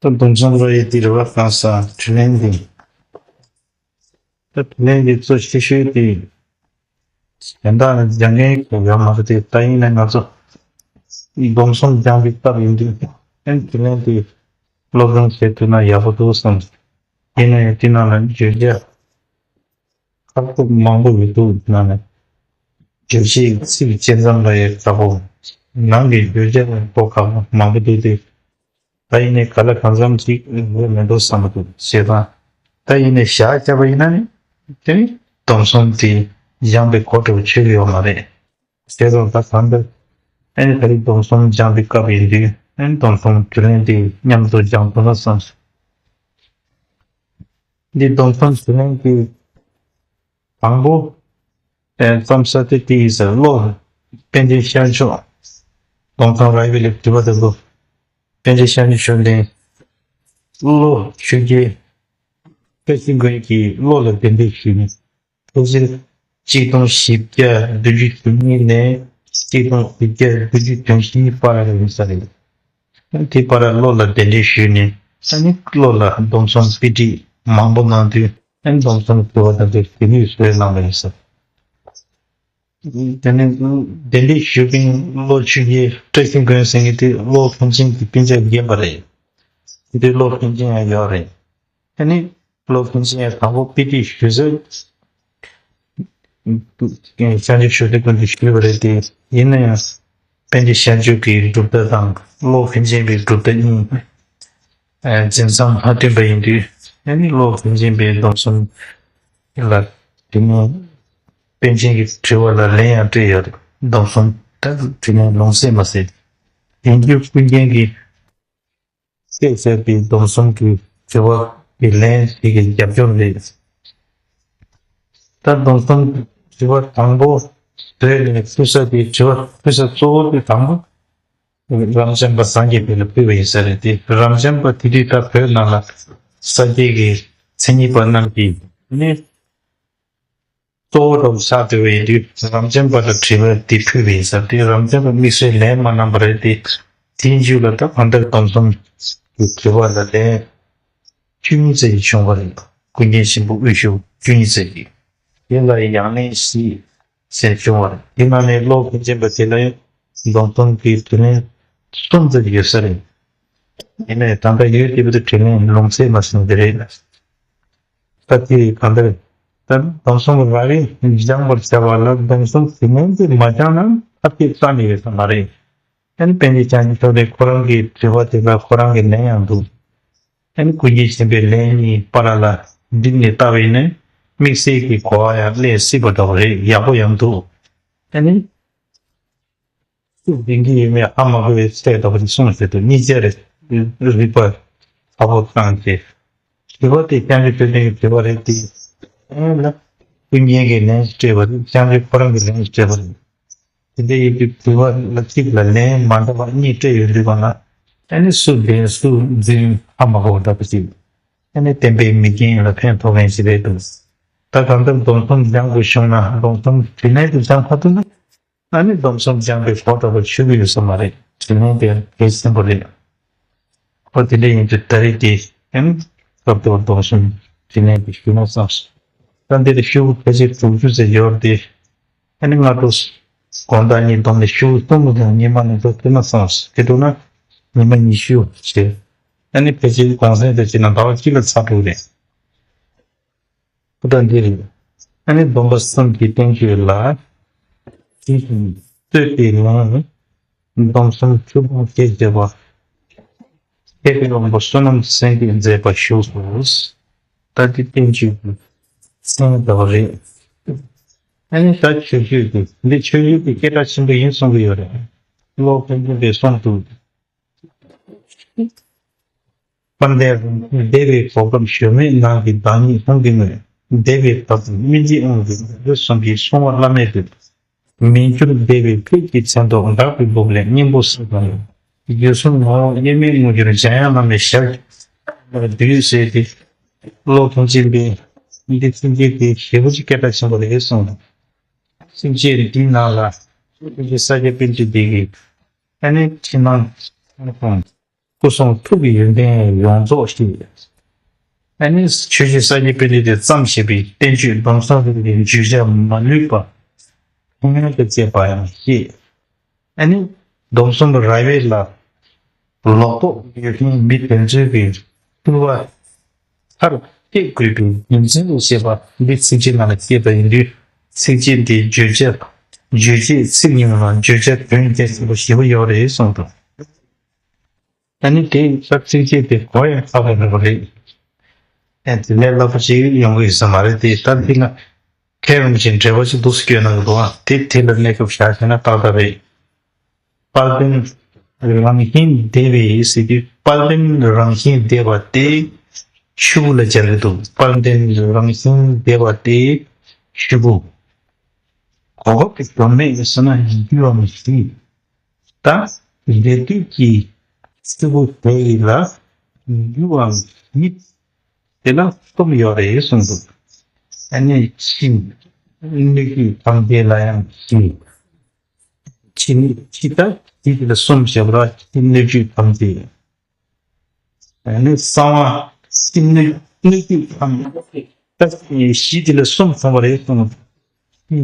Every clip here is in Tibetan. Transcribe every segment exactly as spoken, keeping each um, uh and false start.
ད་སྡོམ་གསུམ་ར་ཡི་དེ་རེད་བ། གང་ཟག་དྲིན་ལན་འདི། ད་དྲིན་ལན་འདི་གཙོ་ཆེ་ཤོས་དེ་གཞན་དག་ལ་སྦྱང་མཁན་གྱི་ཡོད་མ་རེད་དེ། ད་ཡིན་ན་ང་ཚོ་སྡོམ་གསུམ་སྦྱང་པའི་སྐབས་ཡིན་དུས། ཨན་དྲིན་ལན་དེ་སློབ་སྦྱོང་བྱེད་ཐུབ་ན་ཡག་པོ་འདུག་བསམ། ཡིན་ན་ཡང་དེ་ནང་ལ་བརྗོད་བྱ་ཁག་པོ་མང་པོ་ཡོད་འདུག་ནང་ནས། བརྗོད་བྱའི་ཚིག་བཅད་མཚམས་ལ་ཡང་ཁག་པོ། ནང་གི་བརྗོད་བྱ་ལ་ཁག་པོ་མང་པོ་འདུག་སྟེ། ད་ཡིན་ནའི་ག་ལ་གང་འཚམ་ཅིག་ཡོད་མི་འདུག་བསམ་གྱི་འདུག་བྱས་ཙང་། ད་ཡིན་ནའི་བཞག་བྱས་པ་ཡིན་ན་ནི། དེ་ནི་སྡོམ་གསུམ་དེ་སྦྱངས་པའི་གོ་འདྲ་བོ་ཆོད་ཀྱི་ཡོད་མ་རེད། བྱས་ཙང་ད་གང་ལྟར་ཨ་ནི་ད་རེས་སྡོམ་གསུམ་སྦྱངས་པའི་སྐབས་ཡིན་དུས། ཨ་ནི་སྡོམ་གསུམ་དྲིན་ལན་དེ་མཉམ་དུ་སྦྱང་ཐུབ་ན་བསམ། འདི་སྡོམ་གསུམ་དྲིན་ལན་གྱི་དང་པོ་ཨེ་བརྩམས་ས་དེ་དེ་ཡིན་ཟེར། བློ་པཎ་ཆེན་ཤར་ཕྱོགས་སྡོམ་གསུམ་ར་ཡི་ལ་དྲི་བ་དང་པོ། པཎ་ཆེན་ཤར་ཕྱོགས་ལན། བློ་ཆོས་རྒྱལ་བཀྲ་ཤིས་མགོན་གྱིས་བློ་ལ་གདན་འདྲེན་ཞུས་ནས། ཕལ་ཆེར་གཅིག་སྟོང་བཞི་བརྒྱ་བདུན་ཅུ་དོན་གཉིས་ནས་གཅིག་སྟོང་བཞི་བརྒྱ་བདུན་ཅུ་དོན་བཞི་བར་ཡིན་ས་རེད། དེ་བར་བློ་ལ་གདན་འདྲེན་ཞུས་ནས། ཨ་ནི་བློ་ལ་སྡོམ་གསུམ་དཔེ་ཁྲིད་མང་པོ་གནང་དུས། ཨ་ནི་སྡོམ་གསུམ་དྲི་བ་དང་དེ་དེ་ནས་བཟོས་གནང་བ་ཡིན་ས། དེ་ནས་གདན་འདྲེན་ཞུ་མཁན་བློ་ཆོས་རྒྱལ་བཀྲ་ཤིས་མགོན་ཟེར་མཁན་དེ་བློ་ཕན་ཆད་ཀྱི་སྤུན་ཆ་རྒན་པ་རེད། དེ་དུས་བློ་ཕན་ཆད་ཡང་ཡོད་རེད། ཨ་ནི་བློ་ཕན་ཆད་ཡང་དང་པོ་དཔེ་ཁྲིད་ཞུ་ས་ཤར་ཕྱོགས་ཆོས་སྡེ་དགོན་དུ་ཞུས་པ་རེད་དེ། ཡིན་ན་ཡང་པཎ་ཆེན་ཤར་ཕྱོགས་ཀྱི་གྲུབ་མཐའ་དང་བློ་ཕན་ཆད་པའི་གྲུབ་མཐའ་གཉིས་ཨ་འཛིན་མཚམས་མ་མཐུན་པ་ཡིན་དུས། ཨ་ནི་བློ་ཕན་ཆད་པའི་སྡོམ་གསུམ་ལ་དེ་ནས་པཎ་ཆེན་གྱི་དྲི་བ་ལ་ལན་ཡང་སྤྲད་ཡོད་རེད། སྡོམ་གསུམ་ད་དྲིན་ལན་ལུང་ཟད་མ་ཟད། ཡིན་རྒྱུ་ཀུན་མཁྱེན་གྱིས་བཤད་མཛད་པའི་སྡོམ་གསུམ་གྱི་དྲི་བ་གི་ལན་དེ་གི་རྒྱབ་སྐྱོར་རེད། ད་སྡོམ་གསུམ་དྲི་བ་དང་པོ་བཟོས་ནས་ཕུལ་ས་དེ། དྲི་བ་ཕུལ་ས་གཙོ་བོ་དེ་དང་པོ་རབ་འབྱམས་པ་སངས་རྒྱས་པ་ལ་ཕུལ་བ་ཡིན་ས་རེད་དེ། རབ་འབྱམས་པ་དེ་དུས་ད་བོད་ནང་ལ་ས་སྐྱའི་གི་མཚན་ཉིད་པ་རྣམས་ཀྱིས་ནི་གཙོ་བོ་རུ་ཆགས་བསྡད་པ་ཡིན་དུས། རབ་འབྱམས་པ་ལ་དྲི་བ་འདི་ཕུལ་བ་ཡིན་ས་དེ། རབ་འབྱམས་པ་དམིགས་བསལ་ལན་མ་གནང་བ་རེད་དེ། དེའི་མཇུག་ལ་ད་གང་ལྟར་སྡོམ་གསུམ་གྱི་དྲི་བ་ལ་ལན་བཅུ་གཉིས་ཙམ་ཞིག་བྱུང་བ་རེད། ཀུན་མཁྱེན་ཆེན་པོ་དབུ་བཞུགས་བཅུ་གཉིས་ཙམ་ཞིག་དེ་ལ་ཡང་ལན་བཞི་ཟེར་བྱུང་བ་རེད། དེ་ནང་ནས་བློ་ཕན་ཆད་པ་དེ་ལ་ཡང་སྡོམ་གསུམ་གྱི་དྲིན་ལན་གསུམ་ཙམ་ཡོད་ས་རེད། ཡིན་ནའི་ད་ལྟ་ཡོད་དེ་བར་དུ་དྲིན་ལན་ལུང་ཚད་མ་སོང་དེ་རེད། ད་དེ་གང་ལྟར་ད་སྡོམ་གསུམ་ར་རེ་སྦྱང་བར་བྱ་བ་ལ། སྡོམ་གསུམ་དྲིན་ལན་དེ་མ་སྦྱངས་ན་ཐབས་ཤེས་རྩ་ནས་ཡོད་ས་མ་རེད། ཨ་ནི་པཎ་ཆེན་བྱང་ཆུབ་མཆོག་ལྡན་ཁོ་རང་གི་དྲི་བ་དེ་ལ་ཁོ་རང་གི་ལན་ཡང་འདུག་ཨ་ནི་ཀུན་མཁྱེན་ཆེན་པོའི་ལན་གཉིས་བར་ལ་བསྒྲིགས་ནས་བལྟས་པ་ཡིན་ན། དམིགས་བསལ་གྱི་གོ་བ་ཡང་སླེབས་སྲིད་པ་འདྲ་བོ་རེད། ཡག་པོ་ཡང་འདུག་ཨ་ནི་སུ་བདེན་གྱི་ཡོད་མེད་ཧ་མ་གོ་བའི་ཚད་ལྟ་བུ་ཞིག་གསུངས་ཟེར་དུས། གཉིས་ཆ་རེད། རིགས་པ་ཚ་པོ་བཏང་སྟེ། དྲི་བ་དེ་སྐྱབས་མགོན་ཆོས་ལྡན་གྱི་དྲི་བ་རེད་དེ། ཨེ་ལ། ཀུན་མཁྱེན་གྱིས་ལན་ཞིག་སྤྲད་པ་རེད། སྐྱབས་མགོན་ཁོ་རང་གིས་ལན་ཞིག་སྤྲད་པ་རེད། དེ་འདྲ་ཡིན་དུས་དྲི་བ་ལ་གཅིག་ལ་ལན་མ་འདྲ་བ་གཉིས་སྤྲད་ཡོང་དུས་སྒང་ལ། ཨ་ནི་སུ་བདེན་སུ་རྫུན་ཧ་མ་གོ་བ་འདྲ་པོ་ཞིག་ཨ་ནི་བསྟན་པའི་མིག་རྒྱན་ལ་ཕན་ཐོགས་མཁན་ཞིག་རེད་འདུག་ད་གང་ལྟར་སྡོམ་གསུམ་སྦྱང་དགོས་བྱུང་ན། སྡོམ་གསུམ་དྲིན་ལན་དུ་སྦྱང་མ་ཐུབ་ན། ཨ་ནི་སྡོམ་གསུམ་སྦྱངས་པའི་གོ་འདྲ་པོ་ཆོད་ཀྱི་ཡོད་ས་མ་རེད། དྲིན་ལན་དེ་གལ་ཆེན་པོ་རེད། ཨོ་དེ་འདྲ་ཡིན་དུས་ད་རེས་དེ་ཨ་ནི་སྐབས་དེར་སྡོམ་གསུམ་དྲིན་ལན་དེ་ཞུས་ན་བསམས་སོང་། ད་འདིར་ཤོག་བུ་ཕལ་ཆེར་དྲུག་ཅུ་ཙམ་ཡོད་རེད་དེ། ཨ་ནི་སྔ་དྲོ་དགོང་དག་གཉིས་བསྡོམས་ནས་ཤོག་བུ་གསུམ་གྱི་ནང་ཉི་མ་ནས་འགྲོ་ཐུབ་ན་བསམས་སོང་། དེ་འགྲོ་ན་ཉི་མ་ཉི་ཤུ་བྱས། ཨ་ནི་ཕལ་ཆེར་གུང་སེང་དེ་བྱས་ན་ཟླ་བ་གཅིག་ལ་ཚར་འགྲོ་གི་རེད། ད་འདི་རེད། ཨ་ནི་སྡོམ་པ་གསུམ་གྱི་བསྟན་བཅོས་ལ། དེ་བཞིན་རྩོད་པའི་ལུང་། སྡོམ་གསུམ་ཆོས་སྤོང་ཞེས་བྱ་བ། མཁས་པའི་དབང་པོ་བསོད་ནམས་སེང་གེས་མཛད་པ་བཞུགས་སོ། ད་འདི་བསྟན་བཅོས་ཀྱི་མཚན་དག་རེད། ཨ་ནི་ད་ཆོས་བརྒྱུད་ཀྱི་འདི་ཆོས་བརྒྱུད་ཀྱི་སྐད་གྲགས་ཆེན་པོ་ཡིན་གསུང་གི་ཡོད་རེད། ཀློག་མཁན་པས་གསུངས་འདུག་དཔལ་ལྡན་རང་བྱུང་བདེ་བའི་གོ་སྐབས་གཞོལ་མེད་ནང་གི་བདག་ཉིད་ལྷུན་གྱིས་ངོས། བདེ་བའི་བདག་པོ་སྨིན་བྱེད་དབང་གི་ལུས་གསུམ་གྱི་བསྲུང་བ་བླ་མེད་དུ། མི་འགྱུར་བདེ་བའི་ཕུད་ཀྱི་མཚན་ཐོགས་དག་པའི་སྦུབས་ལས་སྙིང་པོ་སྲེག་པ་ཡི། རྒྱུད་གསུམ་ངོ་བོ་དབྱེར་མེད་དངོས་གྱུར་འཇམ་དབྱངས་བླ་མའི་ཞབས་ཀྱི་བསྟོད་ཟེར་ཏེ། ཀློག་མཁན་ཆེན་པོས་འདི་ཚིགས་བཅད་དེ་ཞེ་པོ་ཅིག་སྐད་གྲགས་ཆེན་པོ་རེད་གསུངས། ཚིགས་བཅད་འདིའི་ནང་ལ་ཀུན་མཁྱེན་ས་སྐྱ་པཎ་ཆེན་འདི་གིས་ཨ་ནི་ཕྱི་ནང་གསང་སྟེ་ སྐུ་གསུང་ཐུགས་ཀྱི་ཡོན་ཏན་ཡོངས་རྫོགས་ཤེས། ཨ་ནི་ཆོས་རྗེ་ས་སྐྱ་པཎྜི་ཏས་བརྩམས་བཞག་པའི་བསྟན་བཅོས་སྡོམ་གསུམ་རིམ་གྱི་བརྗོད་བྱ་མ་ལུས་པ་ཐུགས་མཉམ་དུ་བཅས་པ་ཡང་ཤེས། ཨ་ནི་སྡོམ་གསུམ་རབ་དབྱེ་ལ་ལོག་རྟོག་ཡོད་མཁན་མི་དེ་ཚོའི་གི་ཐུབ་པ་མཐར་སྐྱེལ་དགོས་པའི་རྒྱུ་མཚན་ལ་བཤད་པ་འདི་ཚིགས་བཅད་ནང་ལ་སྐྱེས་པ་ཡིན་དུས། ཚིགས་བཅད་འདིའི་བརྗོད་བྱ་བརྗོད་བྱེད་ཚིག་ཉུང་ལ་བརྗོད་བྱ་དོན་རྒྱ་ཆེན་པོ་ཞེ་པོ་ཡོད་རེད་གསུངས་འདུག་ཨ་ནི་དེ་ལྟར་ཚིགས་བཅད་དེ་གོ་ཡང་ཁག་པོ་རེད་པ་རེད། ཨ་དེ་ལས་སླ་པོ་ཞིག་ཡོང་གི་ཡོད་ས་མ་རེད་དེ། ད་འདི་ང་མཁས་རུང་ཞིང་འགྲེལ་པ་ཞིག་འདུག་སེ་སྐྱོན་གནང་གི་འདུག་ཨ་དེ་དེ་ལ་གནས་སྐབས་བཞག་བྱས་ན་ཏག་ཏག་རེད། དཔལ་ལྡན་རང་བཞིན་བདེ་བའི་ཟེར་དུས་དཔལ་ལྡན་རང་བཞིན་བདེ་བ་དེ་ཆུ་བོ་ལ་སྦྱར་གི་འདུག་དཔལ་ལྡན་རང་བཞིན་བདེ་བ་དེ་ཆུ་བོ། གོ་སྐབས་ཀྱི་གཞོམ་མེད་ཟེར་ན་རྒྱུའམ་གཞི། ད་འབྲས་དུས་ཀྱི་ཆུ་བོ་དེ་ཡི་ལ་རྒྱུའམ་གཞི་དེ་ལ་གསུམ་ཡོད་རེད་གསུངས་འདུག་ཨ་ནི་ཕྱི་སྣོད་བཅུད་ཐམས་ཅད་ལ་ཡང་གཞི། ཕྱི་སྣོད་ཕྱི་ལྟར་གཞི་དེ་ལ་གསུམ་བྱས་པ་ལ་ཕྱི་སྣོད་བཅུད་ཐམས་ཅད། ཨ་ནི་གསང་བ་ཕྱི་སྣོད་སྣོད་བཅུད་ཐམས་ཅད་གཞི་དེ་ལ་གསུམ་གསུངས་པ་རེད་གསུངས། ཕྱི་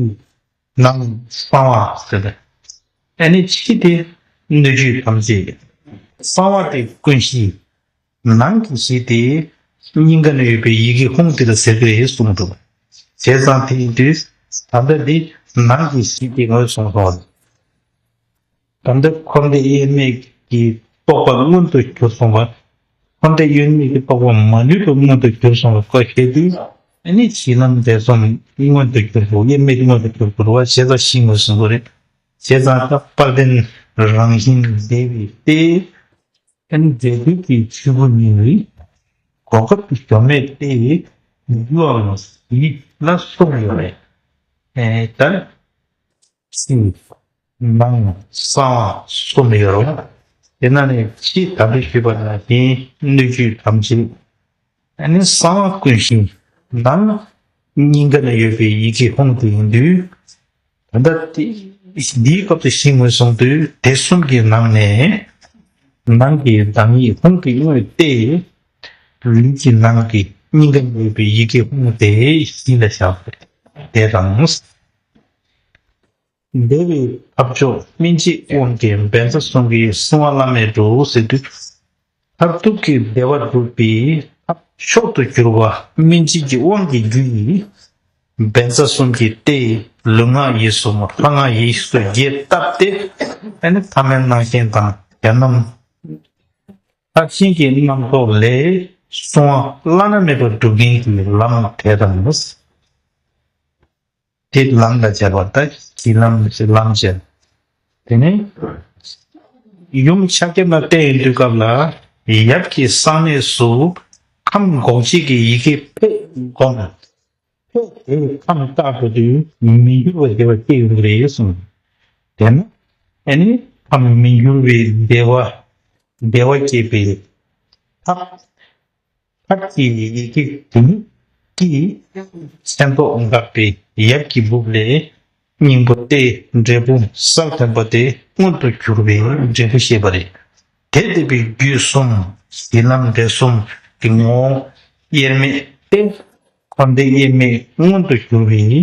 ནང་གསང་བ་ཟེར་ཏེ། ཨ་ནི་ཕྱི་དེ་སྣོད་བཅུད་ཐམས་ཅད། གསང་བ་དེ་ཀུན་གཞི། ནང་གི་གཞི་དེ་སྙིང་ག་ན་ཡོད་པའི་ཡི་གེ་ཧཱུྃ་དེ་ལ་ཟེར་གི་རེད་གསུངས་འདུག་བྱས་ཙང་དེ་ཡིན་དུས་ད་ལྟ་འདི་ནང་གི་གཞི་དེ་ངོས་བཟུང་སོང་བ། ད་ལྟ་འཁོར་འདས་དབྱེར་མེད་ཀྱི་རྟོགས་པ་མངོན་དུ་གྱུར་སོང་བ། འཁོར་འདས་དབྱེར་མེད་ཀྱི་རྟོགས་པ་མ་ལུས་པ་མངོན་དུ་གྱུར་སོང་བ་བཀའ་བཤད་དུས། ཨ་ནི་གཞི་ལམ་འབྲས་གསུམ་མངོན་དུ་གྱུར་པོ་དབྱེར་མེད་མངོན་དུ་གྱུར་པོ་རེད་བ། བྱས་ཙང་གཞི་ངོས་བཟུང་དགོས་རེད། བྱས་ཙང་ད་དཔལ་ལྡན་རང་བཞིན་བདེ་བའི་སྟེ། ཨ་ནི་འབྲས་དུས་ཀྱི་ཆུ་བོ་ཉིད་ནི་གོ་སྐབས་ཀྱི་གཞོམ་མེད་སྟེ། རྒྱུའམ་གཞི་ལ་གསུམ་ཡོད་རེད། ཨེ་ད་ཕྱི་ནང་གསང་བ་གསུམ་ཡོད་རེད། དེ་ནང་ནས་ཕྱི་ད་ལྟ་ཞུས་པ་ནང་བཞིན་སྣོད་བཅུད་ཐམས་ཅད། ཨ་ནི་གསང་བ་ཀུན་གཞི། ནང་སྙིང་ག་ན་ཡོད་པའི་ཡི་གེ་ཧཱུྃ་དེ་ཡིན་དུས། ད་ལྟ་དེ་འདིའི་སྐབས་སུ་གཞི་ངོས་བཟུང་དུས་དེ་གསུམ་གྱི་ནང་ནས་ནང་གི་བདག་ཉིད་ཧཱུྃ་གི་དངོས་ཏེ། ལུས་ཀྱི་ནང་གི་སྙིང་ག་ན་ཡོད་པའི་ཡི་གེ་ཧཱུྃ་དེ་གཞི་ལ་བཞག་པ་དེ་དང་། བདེ་བའི་ཐབས་མཆོག་སྨིན་བྱེད་དབང་གིས་བཛྲ་གསུམ་གྱི་གསང་བ་བླ་མེད་འགྲོ་ཟེར་དུས། མཐར་ཐུག་གི་བདེ་བ་སྒྲུབ་པའི་ཐབས་མཆོག་ཏུ་གྱུར་པ་སྨིན་བྱེད་ཀྱི་དབང་གི་རྒྱུ་ཡིས། བཛྲ་གསུམ་གྱི་སྟེ་ལུས་ངག་ཡིད་གསུམ་ལྷ་ངག་ཡིད་གསུམ་རྒྱས་བཏབ་སྟེ། ཨ་ནི་ཐ་མལ་སྣང་ཞེན་དང་གྱ་ནོམ། ལྷག་ཆེན་གྱི་རྣམ་རྟོག་ལས་གསང་བ་བླ་ན་མེད་པ་སྒྲུབ་མཁན་གྱི་ལམ་དེ་དང་། དེ་ལམ་ལ་སྦྱར་བ་ལྟར་གྱི་ལམ་ཞེས་ལམ་ཟེར། དེ་ནས་ཡུམ་ཕྱག་རྒྱ་མ་བལྟས་ཡོང་དུས་སྐབས་ལ་ཡབ་ཀྱི་གསང་གནས་སུ་ཁམས་འགོག་བྱེད་ཀྱི་ཡི་གེ་ཕཊ་བསྒོམ། ཕཊ་དེས་ཁམས་བཏགས་པ་དུས་མི་འགྱུར་བ་བདེ་བ་སྐྱེ་ཡོང་གི་རེད་གསུངས། དེ་ན་ཨ་ནི་ཁམས་མི་འགྱུར་བའི་བདེ་བ་བདེ་བ་སྐྱེད་པའི་ཐབས། ཕཊ་ཀྱི་ཡི་གེ་དེ་ཉིད་ཀྱིས་མཚན་ཐོག་འགགས་པའི་ཡབ་ཀྱི་སྦུབས་ལས་སྙིང་པོ་སྟེ་འབྲས་བུ་གསལ་སྟོན་པ་དེ་མངོན་དུ་གྱུར་པའི་འབྲས་བུ་བཤད་པ་རེད། དེ་ལྟ་བུའི་རྒྱུད་གསུམ་གཞི་ལམ་འབྲས་གསུམ་གྱི་ངོ་བོ་དབྱེར་མེད་སྟེ། འཁོར་འདས་དབྱེར་མེད་མངོན་དུ་གྱུར་པའི་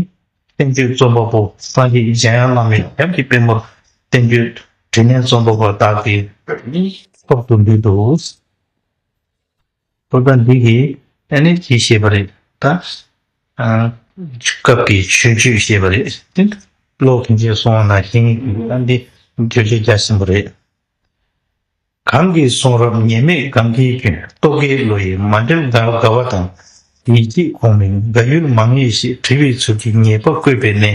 བསྟན་བཅོས་རྩོམ་པ་པོ་སངས་རྒྱས་འཇམ་དབྱངས་བླ་མའི་ཞབས་ཀྱི་པད་མོར་བསྟན་བཅོས་དྲིས་ལན་རྩོམ་པ་པོ་དག་གི་ཐོག་ཏུ་འདུས་འདུག་ཐོབ་ཐང་འདི་གིས་ཨ་ནི་ཅི་བཤད་པ་རེད་ད། ཨ། སྐབས་ཀྱི་མཆོད་བརྗོད་བཤད་པ་རེད་དེ། ཀློག་གིན་ཅེས་གསུངས་པ་ནང་བཞིན་ད་འདི་བརྗོད་བྱ་རྒྱ་ཆེན་པོ་རེད། གང་གི་གསུང་རབ་ཉེས་མེད་གང་གིས་ཀྱང་། རྟོག་གེའི་བློ་ཡིས་མ་འགྲེལ་དགའ་བ་དང་། ཡིད་ཀྱི་ཁོང་མིན་དགའ་ཡུལ་མ་ངེས་ཤེས། བྲི་བའི་ཚུལ་གྱིས་ཉེས་པ་བཀོད་པས་ནི།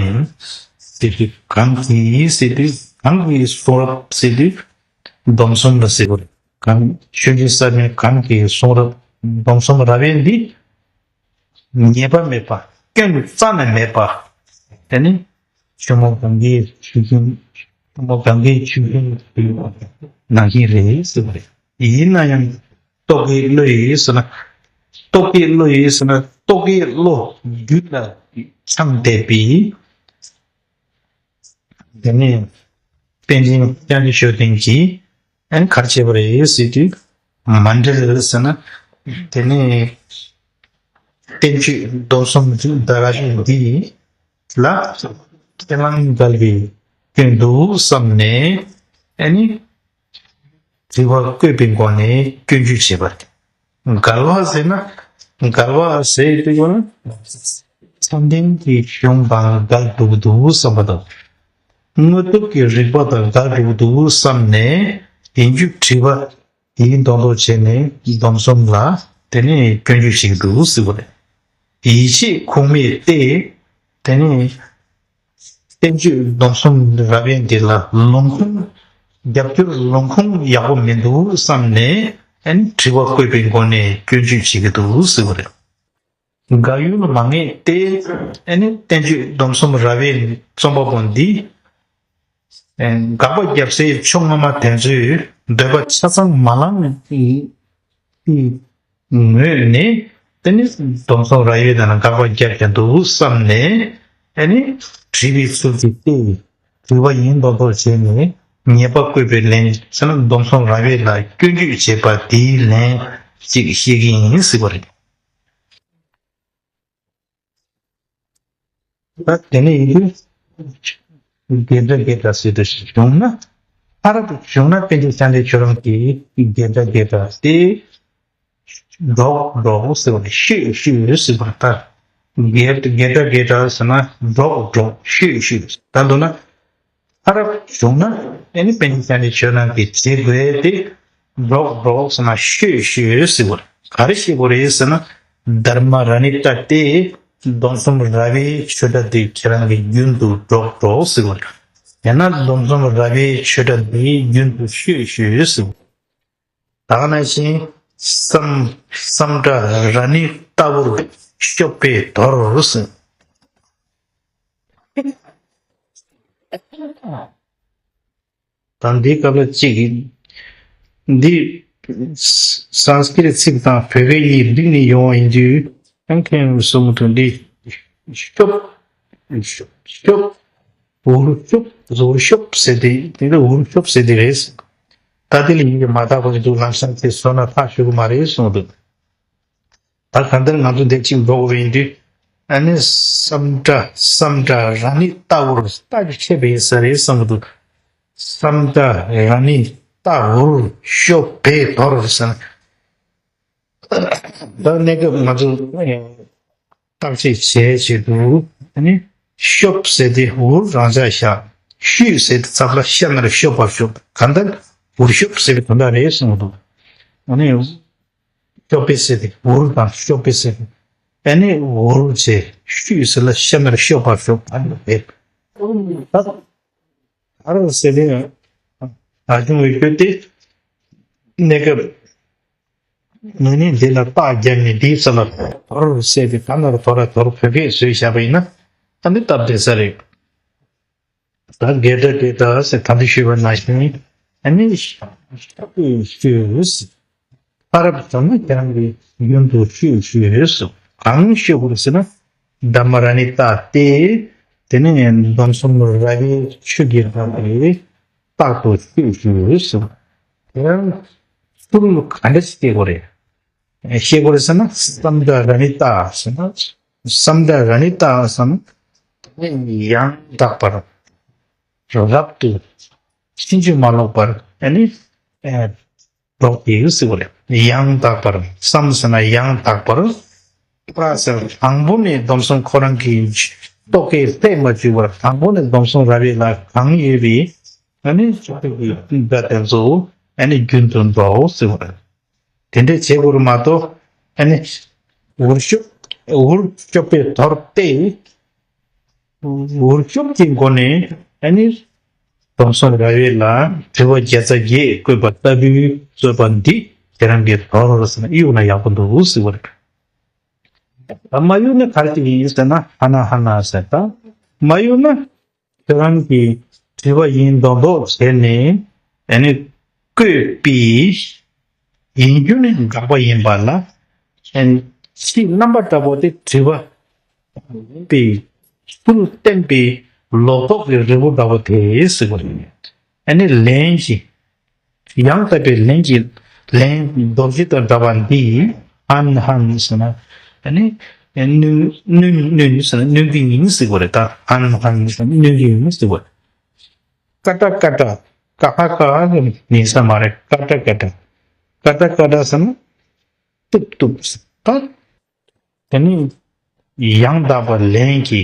ཟེར་དུས་གང་གིས་ཟེར་དུས་གང་གི་གསུང་རབ་ཟེར་དུས་སྡོམ་གསུམ་ལ་ཟེར་བ་རེད། གང་ཆོས་རྗེ་ས་པཎ་གང་གི་གསུང་རབ་སྡོམ་གསུམ་རབ་དབྱེ་འདི་ཉེས་པ་མེད་པ་སྐྱོན་རྩ་ནས་མེད་པ། དེ་ནི་ཆོས་མོ་གང་གི་ཆོས་ཞུན་ཆོས་མོ་གང་གི་ཆོས་ཞུན་ནང་བཞིན་རེད་ཟེར་བ་རེད། ཡིན་ན་ཡང་རྟོག་གེའི་བློ་ཡིས་ཟེར་ན། རྟོག་གེའི་བློ་ཡིས་ཟེར་ན་རྟོག་གེའི་བློ་རྒྱུད་ལ་འཆང་བསྡད་པའི། དེ་ནས་པཎ་ཆེན་སྐྱབས་མགོན་ཆོས་ལྡན་གྱིས་ཨན་ག་རེ་བྱས་པ་རེད་ཟེར་དུས། མ་འབྲེལ་ཟེར་ན། དེ་ནས་བསྟན་བཅོས་སྡོམ་གསུམ་རབ་གཞུང་འདི་ལ་ཁས་བླངས་འགལ་བའི་སྐྱོན་འདུག་བསམ་ནས། ཨ་ནི་དྲི་བ་བཀོད་པའི་སྒོ་ནས་སྐྱོན་བརྗོད་བྱས་པ་རེད། འགལ་བ་ཟེར་ན། འགལ་བ་ཟེར་དུས་ཀྱང་ཚད་ལྡན་གྱི་གཞུང་དང་འགལ་འགྲོ་གི་འདུག་བསམ་པ་དང་། དངོས་སྟོབས་ཀྱི་རིགས་པ་དང་འགལ་འགྲོ་གི་འདུག་བསམ་ནས། ཡིན་རྒྱུ་དྲི་བ་དེའི་མདོག་མདོག་བྱས་ནས་སྡོམ་གསུམ་ལ་དེ་ནས་སྐྱོན་བརྗོད་བྱེད་ཀྱི་འདུག་ཟེར་བ་རེད། ཡིད་ཆེས་ཁུངས་མེད་དེ། དེ་ནས་བསྟན་བཅོས་སྡོམ་གསུམ་རབ་དབྱེ་འདི་ལ་ལུང་ཁུངས། རྒྱབ་སྐྱོར་ལུང་ཁུངས་ཡག་པོ་མི་འདུག་བསམ་ནས། ཨ་ནི་དྲི་བ་བཀོད་པའི་སྒོ་ནས་སྐྱོན་བརྗོད་བྱེད་ཀྱི་འདུག་ཟེར་བ་རེད། འགལ་ཡུལ་མ་ངེས་ཏེ། ཨ་ནི་བསྟན་བཅོས་སྡོམ་གསུམ་རབ་དབྱེ་རྩོམ་པ་པོ་འདིས་དགག་པ་བརྒྱབ་སའི་ཕྱོགས་སྔ་མ་དེ་ཚོའི་འདོད་པ་ཆ་ཚང་མ་བླངས་པའི་ངོས་ནས། དེ་ནི་སྡོམ་གསུམ་རབ་དབྱེ་དེ་ལ་དགག་པ་བརྒྱབ་ཀྱི་འདུག་བསམ་ནས། ཨ་ནི་དྲི་བའི་ཚུལ་གྱིས་ཏེ། དྲི་བ་ཡིན་མདོག་མདོག་བྱས་ནས་ཉེས་པ་བཀོད་པའི་ལན་ཟེར་ན། སྡོམ་གསུམ་རབ་དབྱེ་ལ་སྐྱོན་བརྗོད་བྱས་པ་དེའི་ལན་ཅིག་བཤད་ཀྱི་ཡིན་ཟེར་བ་རེད། ད་དེ་ནས་ཡིན་དུས། དགེ་སྒྲ་དགེ་སྒྲ་ཟེར་དུ་བྱུང་ན། ཕ་རབ་བྱུང་ན་པཎ་ཆེན་ཕྱག་ལེན་ཁྱོད་རང་གིས་དགེ་སྒྲ་དགེ་སྒྲ་སྟེ། སྒྲོག་སྒྲོག་ཟེར་བ་ནི་ཤོད་ཤོད་ཟེར་བ་ལྟར། དགེ་དགེ་སྒྲ་དགེ་སྒྲ་ཟེར་ན་སྒྲོག་སྒྲོག་ཤོད་ཤོད། ད་མདོར་ན། ཕ་རབ་བྱུང་ན་ཨ་ནི་པཎ་ཆེན་ཕྱག་ལེན་ཁྱོད་རང་གིས་བྱེད་དགོས་ཏེ། སྒྲོག་སྒྲོག་ཟེར་ན་ཤོད་ཤོད་ཟེར་བ། ག་རེ་བཤད་དགོས་རེད་ཟེར་ན། དྷརྨ་རཱ་ཎི་ཏ་སྟེ། སྡོམ་གསུམ་རབ་དབྱེའི་ཆོས་སྒྲ་དེ་ཁྱེད་རང་གིས་རྒྱུན་དུ་སྒྲོག་སྒྲོག་ཟེར་བ། ཡང་ན་སྡོམ་གསུམ་རབ་དབྱེའི་ཆོས་སྒྲ་དེ་རྒྱུན་དུ་ཤོད་ཤོད་ཟེར་བ། ད་ག་ནང་བཞིན། སཾ་སཾ་ཌྷ་རཱ་ཎི་ཏ་བུར་ཤོབ་པེ་དྷོར་ཟེར། ད་འདིའི་སྐབས་ལ་གཅིག་གིས། འདི་སཾ་སྐྲྀ་ཏ་ཚིག་དང་བོད་སྐད་གཉིས་བསྒྲིགས་ནས་ཡོང་བ་ཡིན་དུས། ཡང་མཁན་གསུང་དུས་འདི། ཤོབ། ཤོབ། འུར་ཤོབ། འུར་ཤོབ་ཟེར་དེ། དེ་ལ་འུར་ཤོབ་ཟེར་དེ་རེད། ད་དེ་ལ་ཡིན་གྱི་མ་དག་པ་འདུག་ལམ་སང་དེ་བཟོ་ན་ཐག་ཆོད་གི་མ་རེད་གསུངས་འདུག་ད་གང་ལྟར་ང་ཚོ་འདིར་གཅིག་འགྲོ་དགོས་པ་ཡིན་དུས། ཨ་ནི་སཾ་ཌྷ་སཾ་ཌྷ་རཱ་ཎི་ཏ་བུར། ཏ་གི་ཆད་པ་ཡིན་ས་རེད་བསམ་གི་འདུག་སཾ་ཌྷ་རཱ་ཎི་ཏ་བུར་ཤོབ་པེ་དྷོར་ཟེར་ན། ད་གནས་སྐབས་ང་ཚོ་བརྟག་དཔྱད་བྱས་བྱས་འདུག་ཨ་ནི་ཤོབ་ཟེར་དེ་འུར་རང་འཇགས་བཞག་ཤོད་ཟེར་དེ་ཚབ་ལ་ཤ་ན་རོ་ཤོབ་པར་ཤོབ། གང་ལྟར་འུར་ཤོབ་ཟེར་བའི་དོན་དག་རེད་གསུངས་འདུག་ཨ་ནི། ཤོབ་པེ་ཟེར་དེ་འུར་དང་ཤོབ་པེ་ཟེར་དེ། ཨ་ནི་འུར་བྱས་ཤོད་ཟེར་ལ་ཤ་ན་རོ་ཤོབ་པར་ཤོབ། ཨ་ནི་རེད། ད་ཨ་རོ་ཟེར་དེ་ཨ་བྱུང་བའི་ཤོད་དེ་གནས་སྐབས། ངས་ནི་འདི་ལ་རྟགས་བརྒྱབ་ནས་འདིའི་ས་ལ་དོར་ཟེར་ཏེ། ད་ནར་དོ་ར་དོར་བོད་སྐད་བཟོས་བཞག་པ་ཡིན་ན། ཨ་ནི་སྟབས་བདེ་ས་རེད། ད་དགེ་སྒྲ་དགེ་སྒྲ་ཟེར་ད་འདི་ཞུས་པ་ནང་བཞིན། ཨ་ནི་ཤོད་ཤོད་ཟེར། ཕ་རབ་བྱུང་ན་ཁྱེད་རང་གིས་རྒྱུན་དུ་ཤོད་ཤོད་ཟེར། གང་ཤོད་དགོས་ཟེར་ན། དྷརྨ་རཱ་ཎི་ཏ་སྟེ། དེ་ནས་སྡོམ་གསུམ་རབ་དབྱེའི་ཆོས་ཀྱི་རྣམ་པའི་རྟགས་སུ་ཤོད་ཤོད་ཟེར། དེ་ཡང་ཚུལ་ག་འདྲ་ཞིག་སྐྱེ་དགོས་རེད། ཤེས་དགོས་རེད་ཟེར་ན། སཾ་ཌྷ་རཱ་ཎི་ཏ་ཟེར་ན། སཾ་ཌྷ་རཱ་ཎི་ཏ་ཟེར་ན། ཡང་དག་པར། རབ་ཏུ། ཕྱིན་ཅི་མ་ལོག་པར་ཨ་ནི་སྒྲོག་སྟེ་ཟེར་བ་རེད། ཡང་དག་པར། སཾ་ཟེར་ན་ཡང་དག་པར། ཏྲ་ཟེར་དང་པོ་ནས་སྡོམ་གསུམ་ཁོ་རང་གི་རྟོག་གེ་ལྷད་མ་བཅུག་པར། དང་པོ་ནས་སྡོམ་གསུམ་རབ་དབྱེ་ལ་གང་ཡོད་པའི་ཨ་ནི་ཆོས་ཀྱི་སྒྲ་དེ་ཚོ་ཨ་ནི་རྒྱུན་དུ་སྒྲོག་ཟེར་བ་རེད། དེ་འདྲ་བྱེད་དགོས་རེད་མ་གཏོགས། ཨ་ནི་འུར་ཤོབ་འུར་ཤོབ་པེ་དྷོར་སྟེ། འུར་ཤོབ་ཀྱི་སྒོ་ནས་ཨ་ནི་སྡོམ་གསུམ་རབ་དབྱེ་ལ་དྲི་བ་བརྒྱ་རྩ་བརྒྱད་བཀོད་པ་ལྟ་བུའི་རྩོད་པ་འདི་ཁྱེད་རང་གིས་དོར་ཟེར་ན་གཡུག་ན་ཡག་པོ་འདུག་ཟེར་བ་རེད། ད་མ་གཡུག་ན་ག་རེ་ཞིག་ཡིན་ཟེར་ན། ཧ་ན་ཧ་ན་ཟེར། ད་མ་གཡུག་ན་ཁྱེད་རང་གིས་དྲི་བ་ཡིན་མདོག་མདོག་བྱས་ནས་ཨ་ནི་བཀོད་པའི་ཡིན་རྒྱུ་ནི་དགག་པ་ཡིན་པ་ལ། ཨ་ནི་ཕྱིའི་རྣམ་པ་འདྲ་པོ་དེ་དྲི་བ་པའི་ཚུལ་བསྟན་པའི་ལོག་རྟོག་གི་རི་བོ་འདྲ་པོ་དེ་ཟེར་བ་རེད། ཨ་ནི་ལན་གྱི་ཡང་དག་པའི་ལན་གྱི་ ལན་རྡོ་རྗེ་དང་འདྲ་བ་འདི། ཧན་ཧན་ཟེར་ན། ཨ་ནི། སྣུན་སྣུན་སྣུན་ཟེར་ན་སྣུན་གྱི་ཡིན་ཟེར་དགོས་རེད། ད་ཧན་ཧན་ཟེར་ན་སྣུན་གྱི་ཡིན་ཟེར་དགོས་རེད། ཀ་ཏ་ཀ་ཏ། ཀ་ཧ་ཀ་ཧ་ནི་ས་མ་རེད། ཀ་ཏ་ཀ་ཏ། ཀ་ཏ་ཀ་ཏ་ཟེར་ན། ཏུབ་ཏུབ་ཟེར། ད། དེ་ནི་ཡང་དག་པ་ལན་གྱི་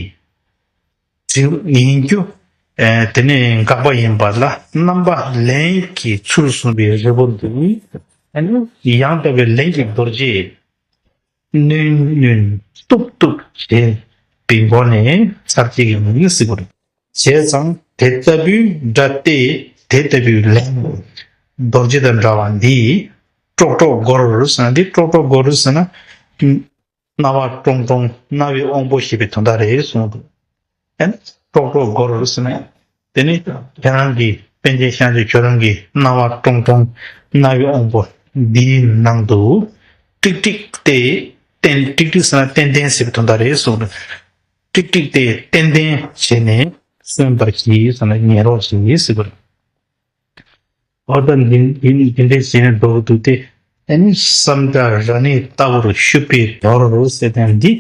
དྲི་ཡིན་རྒྱུ། ཨེ་དེ་ནི་དགག་པ་ཡིན་པ་ལ་རྣམ་པ་ལན་གྱི་ཚུལ་གསུངས་པའི་རི་བོ་འདི། ཨ་ནི་ཡང་དག་པའི་ལན་གྱི་རྡོ་རྗེ། སྣུན་སྣུན་ཏུབ་ཏུབ་བྱེད་པའི་སྒོ་ནས་ཚར་གཅིག་ཡིན་ཟེར་དགོས་རེད། བྱས་ཙང་དེ་ལྟ་བུའི་སྒྲ་སྟེ་དེ་ལྟ་བུའི་ལན། རྡོ་རྗེ་དང་འདྲ་བ་འདི། ཀྲོག་ཀྲོག་སྒོར་ཟེར་ན་འདི་ཀྲོག་ཀྲོག་སྒོར་ཟེར་ན། རྣ་བ་ཀྲོང་ཀྲོང་རྣ་བའི་དབང་པོ་ཞེས་པའི་དོན་དག་རེད་གསུངས་འདུག་ཨན། ཀྲོག་ཀྲོག་སྒོར་ཟེར་ན། དེ་ནི་ཁྱེད་རང་གི་པཎ་ཆེན་ཤཱཀྱ་ཁྱོད་རང་གི་རྣ་བ་ཀྲོང་ཀྲོང་རྣ་བའི་དབང་པོ་འདིའི་ནང་དུ་ཀྲིག་ཀྲིག་སྟེ་ཏན་ཏན། ཀྲིག་ཀྲིག་ཟེར་ན་ཏན་ཏན་ཟེར་བའི་དོན་དག་རེད་གསུངས་འདུག་ཀྲིག་ཀྲིག་སྟེ་ཏན་ཏན་བྱས་ནས་གསོན་པར་གྱིས་ཟེར་ན་ཉན་རོགས་གྱིས་ཟེར་བ་རེད། འོ་ད་འདི་འདི་འདི་འདྲའི་བྱས་ནས་འགྲོ་གི་འདུག་སྟེ། ཨ་ནི་བསམ་གྲྭ་ར་ནི་ལྟ་བུར་ཤུབ་པའི་དོར་ཟེར་དང་འདི་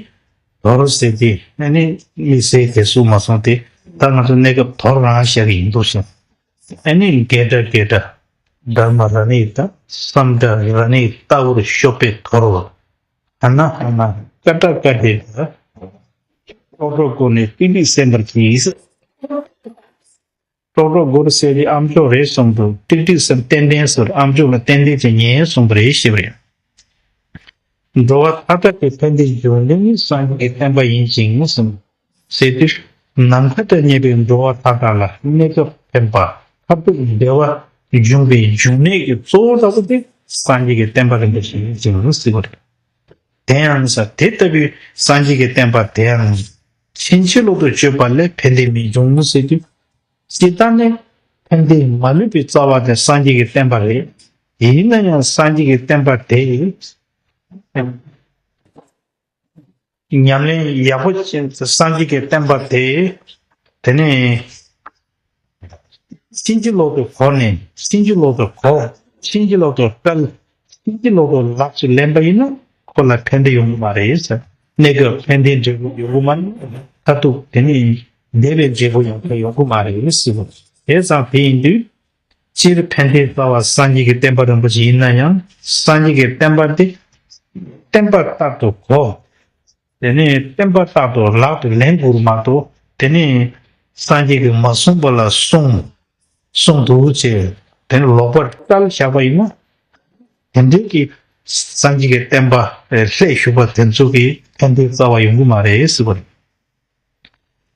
དོར་ཟེར་ཏེ། ཨ་ནི་དམིགས་བསལ་དེ་སུ་མ་སོང་སྟེ། ད་ང་ཚོ་གནས་སྐབས་དོར་རང་བཞག་གི་ཡིན་འདུག་ཤིང་། ཨ་ནི་དགེ་སྒྲ་དགེ་སྒྲ་དྷརྨ་ར་ནི་ད་བསམ་གྲྭ་ར་ནི་ལྟ་བུར་ཤུབ་པའི་དོར། ཧ་ན་ཧ་ན་ཀ་ཏ་ཀ་ཏེ་ད་ཀྲོག་ཀྲོག་སྒོ་ནས་ཏིག་ཏིག་གསན་པར་གྱིས། ཀྲོག་ཀྲོག་སྒོར་ཟེར་དེ་ཨ་མཆོག་རེད་གསུངས་འདུག་ཀྲིག་ཀྲིག་ཟེར་ཏན་ཏན་ཟེར། ཨ་མཆོག་ལ་ཏན་ཏན་ཅིག་ཉན་གསུངས་པ་རེད་ཞེས་པ་རེད། འགྲོ་བ་མཐའ་དག་གི་ཕན་བདེའི་འབྱུང་གནས་ནི་སངས་རྒྱས་ཀྱི་བསྟན་པ་ཡིན་ཞིང་གསུངས། ཟེར་དུས་ནམ་མཁའ་དང་མཉམ་པའི་འགྲོ་བ་མཐའ་དག་ལ་གནས་སྐབས་ཕན་པ་མཐར་ཐུག་བདེ་བ་འབྱུང་བའི་འབྱུང་གནས་ཀྱི་གཙོ་བོ་ལྟ་བུ་དེ་སངས་རྒྱས་ཀྱི་བསྟན་པ་རིན་པོ་ཆེ་ཡིན་ཞིང་གསུངས་པ་རེད། དེ་ཡང་ས་དེ་ལྟ་བུའི་སངས་རྒྱས་ཀྱི་བསྟན་པ་དེ་ཡང་ཕྱིན་ཅི་ལོག་ཏུ་སྤྱོད་པ་ལས་ཕན་བདེ་མི་འབྱུང་ཟེར་དུས། སྤྱིར་བཏང་ནས་ཕན་བདེ་མ་ལུས་པའི་རྩ་བ་དེ་སངས་རྒྱས་ཀྱི་བསྟན་པ་རེད། ཡིན་ན་ཡང་སངས་རྒྱས་ཀྱི་བསྟན་པ་དེ་ཉམས་ལེན་ཡག་པོ་བྱས། སངས་རྒྱས་ཀྱི་བསྟན་པ་དེ་དེ་ནས་ཕྱིན་ཅི་ལོག་ཏུ་གོ་ནས། ཕྱིན་ཅི་ལོག་ཏུ་གོ། ཕྱིན་ཅི་ལོག་ཏུ་བཀྲལ། ཕྱིན་ཅི་ལོག་ཏུ་ལག་ཏུ་ལེན་པ་ཡིན་ན་ཁོ་ལ་ཕན་བདེ་ཡོང་གི་མ་རེད་ཟེར། གནས་སྐབས་ཕན་བདེའི་འབྲས་བུ་ཡོང་གི་མ་རེད། མཐར་ཐུག་དེ་ནི་བདེ་བའི་འབྲས་བུ་ཡང་ཡོང་གི་མ་རེད་ཟེར་བ། དེ་ཙང་དེ་ཡིན་དུས། སྤྱིར་ཕན་བདེའི་རྩ་བ་སངས་རྒྱས་ཀྱི་བསྟན་པ་རིན་པོ་ཆེ་ཡིན་ན་ཡང་། སངས་རྒྱས་ཀྱི་བསྟན་པ་འདི་བསྟན་པ་ལྟར་དུ་གོ། དེ་ནས་བསྟན་པ་ལྟར་དུ་ལག་ཏུ་ལེན་དགོས་མ་གཏོགས། དེ་ནས་སངས་རྒྱས་ཀྱིས་མ་གསུངས་པ་ལ་གསུངས་གསུངས་འདུག་ཅེས་དེ་ནས་ལོག་པར་བཀྲལ་བཞག་པ་ཡིན་ན། དེ་འདྲའི་གི་སངས་རྒྱས་ཀྱི་བསྟན་པ་ལ་བཞུགས་པ་དེ་ཚོ་གི་ཕན་བདེའི་རྩ་བ་ཡོང་གི་མ་རེད་ཟེར་བ་རེད།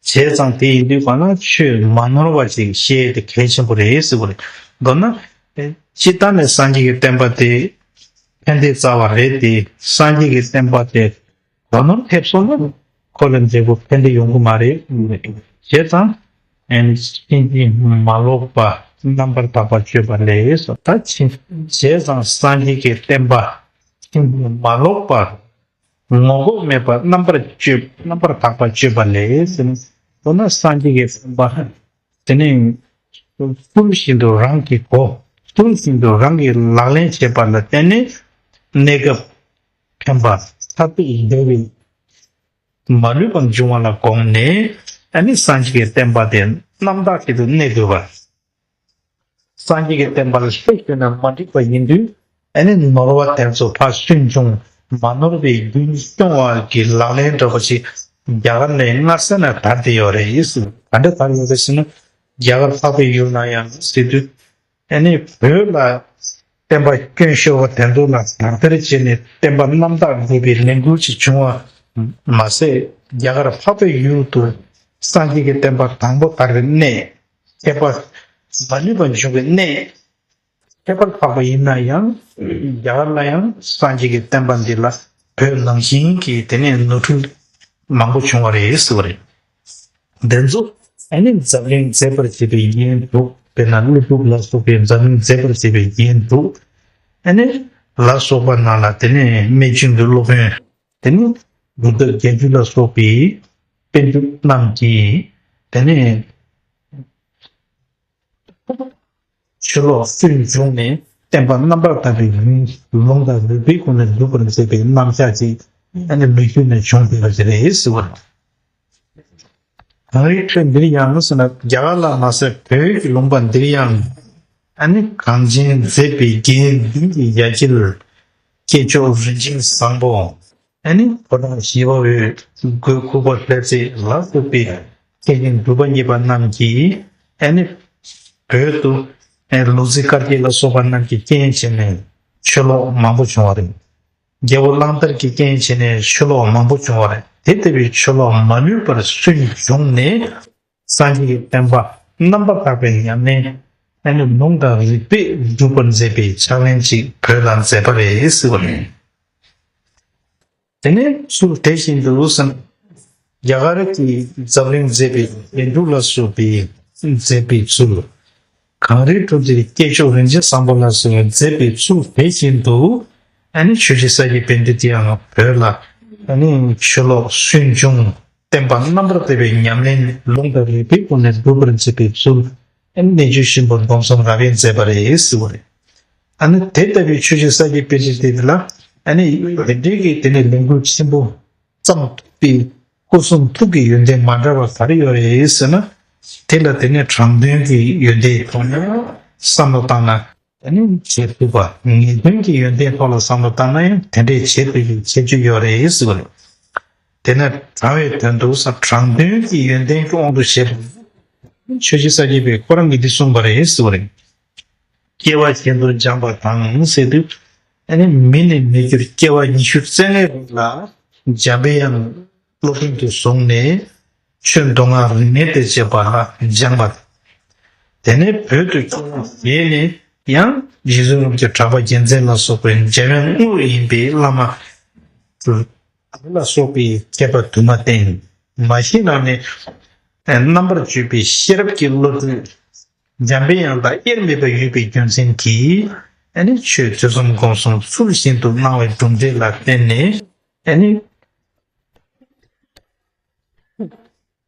བྱས་ཙང་དེ་ཡིན་དུས་གང་ན་ཆོས་མ་ནོར་བ་ཞིག་ཤེས་དེ་གལ་ཆེན་པོ་རེད་ཟེར་བ་རེད། མདོར་ན། སྤྱིར་བཏང་ནས་སངས་རྒྱས་ཀྱི་བསྟན་པ་དེ་ཕན་བདེའི་རྩ་བ་རེད་དེ། སངས་རྒྱས་ཀྱི་བསྟན་པ་དེ་གོ་ནོར་ཐེབས་སོང་ན་ཁོ་ལ་འབྲས་བུ་ཕན་བདེ་ཡོང་གི་མ་རེད། བྱས་ཙང་། ཕྱིན་ཅི་མ་ལོག་པ་རྣམ་པར་དག་པར་སྤྱོད་པ་ལས་སོ། ད་ཕྱིན། བྱས་ཙང་སངས་རྒྱས་ཀྱི་བསྟན་པ་ཕྱིན་ཅི་མ་ལོག་པ། ངོ་ལྐོག་མེད་པར་རྣམ་པར་སྤྱོད། རྣམ་པར་དག་པར་སྤྱོད་པ་ལས་ཟེར་ན། མདོར་ན་སངས་རྒྱས་ཀྱི་བསྟན་པ་དེ་ནི་ཚུལ་བཞིན་དུ་རང་གིས་གོ། ཚུལ་བཞིན་དུ་རང་གིས་ལག་ལེན་བྱེད་པ་ལ་བརྟེན་ནས་གནས་སྐབས་ཕན་པ་མཐར་ཐུག་བདེ་བའི་མ་ལུས་པ་འབྱུང་བ་ལ་དགོངས་ནས། ཨ་ནི་སངས་རྒྱས་ཀྱི་བསྟན་པ་དེ་རྣམ་དག་ཅིག་ཏུ་གནས་དགོས་པ། སངས་རྒྱས་ཀྱི་བསྟན་པ་ལ་ལྷད་ཤོར་ན་མ་འགྲིག་པ་ཡིན་དུས། ཨ་ནི་ནོར་བ་དེ་ཚོ་ཕར་སུན་བྱུང་མ་ནོར་བའི་རྒྱུན་སྐྱོང་བ་གི་ལག་ལེན་འདྲ་པོ་ཞིག་རྒྱ་གར་ནས་སྔ་ས་ནས་དར་བསྡད་ཡོད་རེད་ཟེར། ག་འདྲ་དར་ཡོད་རེད་ཟེར་ན། རྒྱ་གར་འཕགས་པའི་ཡུལ་ན་ཡང་ཟེར་དུས། ཨ་ནི་བོད་ལ་བསྟན་པ་སྐྱོན་ཤོར་བ་དེ་ཚོ་ལ་དག་ཐེར་བྱས་ནས་བསྟན་པ་རྣམ་དག་དགོས་པའི་ལས་འགུལ་ཞིག་བྱུང་བ་མ་ཟད། རྒྱ་གར་འཕགས་པའི་ཡུལ་དུ་སངས་རྒྱས་ཀྱི་བསྟན་པ་དང་པོ་དར་བའི་གནས། ཁྱད་པར་མ་ལུས་པ་འབྱུང་བའི་གནས། ཁྱད་པར་འཕགས་པ་ཡིན་ན་ཡང་རྒྱ་གར་ལ་ཡང་སངས་རྒྱས་ཀྱི་བསྟན་པ་འདི་ལ་བོད་ནང་བཞིན་གྱི་དེ་ནས་ནོར་འཁྲུལ་མང་པོ་བྱུང་བ་རེད་ཟེར་བ་རེད། འདི་ཚོ་ཨ་ནི་འཛམ་གླིང་མཛེས་པར་བྱེད་པའི་ཡིན་འདུག་དཔེར་ན་ཀླུ་སྒྲུབ་ལ་སོགས་པའི་འཛམ་གླིང་མཛེས་པར་བྱེད་པའི་ཡིན་འདུག་ཨ་ནི་ལ་སོགས་པ་ནང་ལ་དེ་ནས་རྨད་བྱུང་གི་སློབ་དཔོན་དེ་ནི་གུ་ཏ་རྒྱལ་བརྒྱུད་ལ་སོགས་པའི་པཎ་གྲུབ་རྣམས་ཀྱིས་དེ་ནས་ཆུ་ལོག་སུན་བྱུང་ནས་ བསྟན་པ་རྣམ་པར་དག་པའི་ཡུལ་ལུང་དང་རིགས་པའི་སྒོ་ནས་སྒྲུབ་པར་མཛད་པའི་རྣམ་གཞག་ཅིག་ཨ་ནི་ལོ་རྒྱུས་ནས་བྱུང་བསྡད་པ་ཞིག་རེད་ཟེར་བ་རེད། གངས་རིའི་ཁྲོད་འདིར་ཡང་ཟེར་ན། རྒྱ་གར་ལ་མ་ཟད་བོད་ཀྱི་ལུང་པ་འདིར་ཡང་ཨ་ནི་གངས་ཅན་མཛེས་པའི་དགེ་འདུན་གྱི་ཡ་གྱལ་སྐྱེས་མཆོག་རིན་ཆེན་བཟང་པོ། ཨ་ནི་ཕོ་བྲང་བཞི་པ་འོད་དགུ་ཁུག་པ་ལྷ་རྩེ་ལ་སོགས་པའི་མཁན་ཆེན་གྲུབ་པ་བརྙེས་པ་རྣམས་ཀྱིས་ཨ་ནི་བོད་དུ་ཨ་ནི་ལུག་རྫི་དཀར་རྒྱལ་ལ་སོགས་པ་རྣམས་ཀྱིས་རྐྱེན་བྱས་ནས་ཆོས་ལོག་མང་པོ་བྱུང་བ་རེད། རྒྱལ་པོ་གླང་དར་གྱིས་རྐྱེན་བྱས་ནས་ཆོས་ལོག་མང་པོ་བྱུང་བ་རེད། དེ་ལྟ་བུའི་ཆོས་ལོག་མ་ནུས་པར་སུན་བྱུང་ནས། སངས་རྒྱས་ཀྱི་བསྟན་པ་རྣམ་པར་དག་པའི་ཉམས་ལེན་ཨ་ནི་ལུང་དང་རིགས་པས་སྒྲུབ་པར་མཛད་པའི་ཕྱག་ལེན་ཅིག་བོད་ལ་མཛད་པ་རེད་ཟེར་བ་རེད། དེ་ནས་ཚུལ་དེ་བཞིན་དུ་ཟེར་ན། རྒྱ་གར་གྱི་འཛམ་གླིང་མཛེས་པའི་རྒྱན་དྲུག་ལ་སོགས་པའི་མཛད་པའི་ཚུལ། གངས་རིའི་ཁྲོད་འདིར་སྐྱེས་མཆོག་རིན་ཆེན་བཟང་པོ་ལ་སོགས་པའི་མཛད་པའི་ཚུལ་དེ་བཞིན་དུ། ཨ་ནི་ཆོས་རྗེ་ས་སྐྱ་པཎྜི་ཏ་ཡང་བོད་ལ་ཨ་ནི་ཆོས་ལོག་སུན་བྱུང་། བསྟན་པ་རྣམ་པར་དག་པའི་ཉམས་ལེན་ལུང་དང་རིགས་པའི་སྒོ་ནས་སྒྲུབ་པར་བྱེད་པའི་ཚུལ། ཨ་ནི་རྣལ་འབྱོར་ཆེན་པོ་སྡོམ་གསུམ་རབ་དབྱེ་མཛད་པ་རེད་ཟེར་བ་རེད། ཨ་ནི་དེ་ལྟ་བུའི་ཆོས་རྗེ་ས་སྐྱ་པཎྜི་ཏ་དེ་ལ་ཨ་ནི་དེ་འདྲའི་གི་དེ་ནས་ལས་འགུལ་ཆེན་པོ་བརྩམས་ཐུབ་པའི་སྐུ་གསུང་ཐུགས་ཀྱི་ཡོན་ཏན་མ་འདྲ་བ་ག་རེ་ཡོད་རེད་ཟེར་ན། དེ་ལ་དེ་ནས་དྲང་དོན་གྱི་ཡོན་ཏན་ཐོག་ནས་བསམ་བློ་བཏང་ན། ཨ་ནི་བྱེད་ཐུབ་པ། ངེས་དོན་གྱི་ཡོན་ཏན་ཐོག་ལ་བསམ་བློ་བཏང་ན་ཡང་དེ་འདྲའི་བྱེད་ཐུབ་པའི་ཁྱད་ཆོས་ཡོད་རེད་ཟེར་བ་རེད། དེ་ནས་དྲང་བའི་དོན་དུ་ས་དྲང་དོན་གྱི་ཡོན་ཏན་གྱི་དབང་དུ་བྱས་པ། ཆོས་རྗེ་ས་སྐྱ་པས་ཁོ་རང་གིས་འདི་གསུངས་པ་རེད་ཟེར་བ་རེད། སྐྱེ་བ་གཞན་དུ་སྦྱངས་པ་དང་ཟེར་དུས། ཨ་ནི་མི་ནས་མི་འགྱུར་སྐྱེ་བ་ཉི་ཤུ་རྩ་ལྔའི་རིང་ལ་འཇམ་པའི་དབྱངས་སློབ་དཔོན་དུ་བཟུང་ནས་ཆོས་མདོ་སྔགས་རིག་གནས་དང་བཅས་པ་སྦྱངས་པ། དེ་ནས་བོད་དུ་སྐྱེ་བ་བཞེས་ནས་ཡང་རྗེ་བཙུན་རིན་པོ་ཆེ་གྲགས་པ་རྒྱལ་མཚན་ལ་སོགས་པའི་འཇམ་དབྱངས་དངོས་ཡིན་པའི་བླ་མ་ལ་སོགས་པའི་མཁས་པ་དུ་མ་བསྟེན། མ་གཞི་ནང་ནས་རྣམ་པར་དཔྱོད་པའི་ཤེས་རབ་ཀྱི་བློ་གྲོས་འཇམ་པའི་དབྱངས་དང་དབྱེར་མེད་པ་ཡོད་པའི་རྒྱུ་མཚན་གྱིས། ཨ་ནི་ཆོས་ཐོས་བསམ་སྒོམ་གསུམ་ཚུལ་བཞིན་དུ་གནང་བའི་གྲུབ་འབྲས་ལ་བརྟེན་ནས། ཨ་ནི་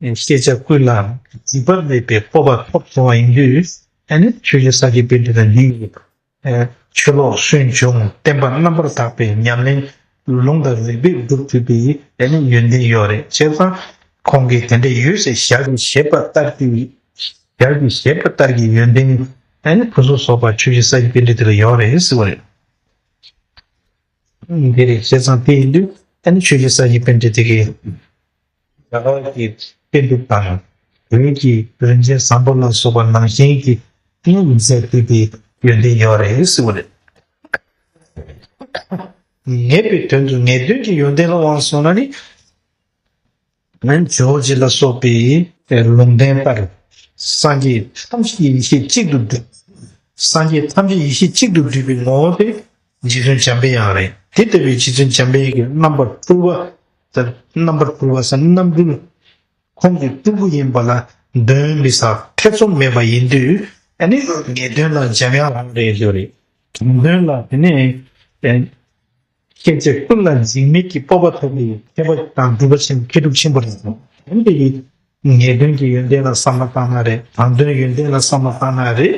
ཤེས་བྱ་ཀུན་ལ་འཇིགས་པ་མེད་པའི་སྤོབས་པ་ཐོབ་སོང་བ་ཡིན་དུས། ཨ་ནི་ཆོས་རྗེ་ས་སྐྱ་པཎྜི་ཏ་འདི་ཡིས། ཆོས་ལོག་སུན་བྱུང་བསྟན་པ་རྣམ་པར་དག་པའི་ཉམས་ལེན་ལུང་དང་རིགས་པས་སྒྲུབ་ཐུབ་པའི་ཨ་ནི་ཡོན་ཏན་ཡོད་རེད། བྱས་ཙང་ཁོང་གིས་དེ་འདྲ་ཡོད་ཟེར་ཞལ་གྱིས་བཞེས་པ་ལྟར་གྱི། ཞལ་གྱིས་བཞེས་པ་ལྟར་གྱི་ཡོན་ཏན་ཨ་ནི་ཕུན་སུམ་ཚོགས་པ་ཆོས་རྗེ་ས་སྐྱ་པཎྜི་ཏ་ལ་ཡོད་རེད་ཟེར་བ་རེད། འདི་རེད། བྱས་ཙང་དེ་ཡིན་དུས་ཨ་ནི་ཆོས་རྗེ་ས་སྐྱ་པཎྜི་ཏ་གིས། རྒྱ་གར་གྱི་པཎ་གྲུབ་དང་བོད་ཀྱི་རིན་ཆེན་བཟང་པོ་ལ་སོགས་པ་ནང་བཞིན་གྱི་མཛད་ཐུབ་པའི་ཡོན་ཏན་ཡོད་རེད་ཟེར་བ་རེད། ངེས་པའི་དོན་དུ་ངེས་དོན་གྱི་ཡོན་ཏན་ལ་དབང་སོང་ན་ནི། ཇོ་བོ་རྗེ་ལ་སོགས་པའི་ལུང་བསྟན་ལྟར་སངས་རྒྱས་ཐམས་ཅད་ཡེ་ཤེས་གཅིག་ཏུ་འདུས། སངས་རྒྱས་ཐམས་ཅད་ཡེ་ཤེས་གཅིག་ཏུ་འདུས་པའི་ངོ་བོ་དེ་རྗེ་བཙུན་འཇམ་པའི་དབྱངས་རེད། དེ་ལྟ་བུའི་རྗེ་བཙུན་འཇམ་པའི་དབྱངས་ཀྱི་རྣམ་པར་སྤྲུལ་པ། རྣམ་པར་སྤྲུལ་པ་ཟེར་རྣམ་སྤྲུལ། ཁོང་གི་སྤྲུལ་སྐུ་ཡིན་པ་ལ་གདོན་མི་ཟ་ཐེ་ཚོམ་མེད་པ་ཡིན་དུས། ཨ་ནི་ངེས་དོན་ལ་འཇམ་དབྱངས་རང་རེད་ཞུ་རེད། དྲང་དོན་ལ་དེ་ནས་ཨ་སྐྱེ་མཆེད་ཀུན་ལ་འཇིགས་མེད་ཀྱི་སྤོབས་པ་ཐོབ་པའི་མཁས་པ་དང་གྲུབ་པ་ཆེན་མཁས་གྲུབ་ཆེན་པོ་རེད། དེ་ཡི་ངེས་དོན་གྱི་ཡོན་ཏན་ལ་བསམ་བློ་བཏང་ན་རེད། དྲང་དོན་ཡོན་ཏན་ལ་བསམ་བློ་བཏང་ན་རེད།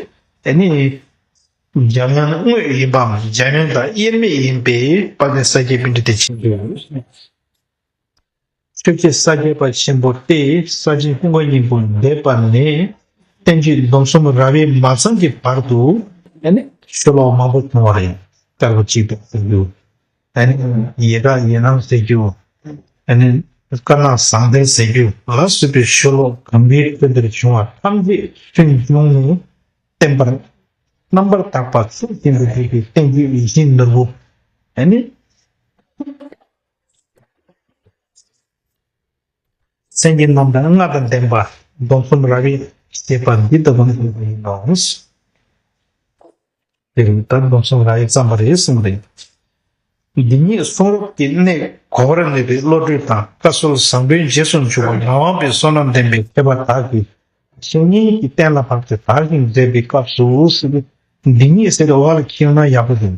ཨ་ནི། འཇམ་དབྱངས་དངོས་ཡིན་པའམ་འཇམ་དབྱངས་དང་དབྱེར་མེད་ཡིན་པའི་དཔལ་ལྡན་ས་སྐྱ་པཎྜི་ཏ་ཆེན་པོས། ཆོས་རྗེ་ས་སྐྱ་པ་ཆེན་པོ་སྟེ་ས་ཆེན་ཀུན་དགའ་སྙིང་པོ་འདས་པ་ནས་བསྟན་བཅོས་སྡོམ་གསུམ་རབ་དབྱེ་མ་ཚང་གི་བར་དུ་ཨ་ནི་ཆོས་ལོག་མང་པོ་བྱུང་བ་རེད། དཀར་པོ་གཅིག་པ་ཟེར་རྒྱུ། ཨ་ནི་ཡེ་གྲགས་ཡེ་ནམ་ཟེར་རྒྱུ། ཨ་ནི་དཀར་ནག་ཟང་ཐལ་ཟེར་རྒྱུ་ལ་སོགས་པའི་ཆོས་ལོག་གངས་རིའི་ཁྲོད་འདིར་བྱུང་བ་ཐམས་ཅད་སུན་བྱུང་ནས། བསྟན་པ་རྣམ་པར་དག་པ་ཚུལ་བཞིན་དུ་འདུས་པའི་བསྟན་བཅོས་ཡིད་བཞིན་ནོར་བུ། ཨ་ནི། སེམས་ཀྱི་རྣམ་གྲངས་ལྔ་དང་ལྡན་པ་སྡོམ་གསུམ་རབ་དབྱེ་ཞེས་པ་འདི་ལྟ་བུ་ཡིན་ནོ། དེ་རིང་ད་སྡོམ་གསུམ་རབ་དབྱེ་བརྩམས་པ་རེད་གསུངས་རེད། འདི་ཉིད་གསུང་རབ་ཀྱི་གནད་གོ་བར་ནུས་པའི་བློ་གྲོས་དང་བཀའ་སྲོལ་བཟང་པོའི་རྗེས་སུ་འཇུག་པ་ངག་དབང་པའི་བསོད་ནམས་ལྡན་པའི་མཁས་པ་དག་གིས་བཤེས་གཉེན་གྱི་བསྟན་ལ་བབས་ཏེ་དར་ཞིང་མཛད་པའི་སྐབས་སུ་ཟེར་བའི་འདི་ཉིད་ཟེར་བ་ལ་ཁྱེད་རང་ཡག་པོ་འདུག་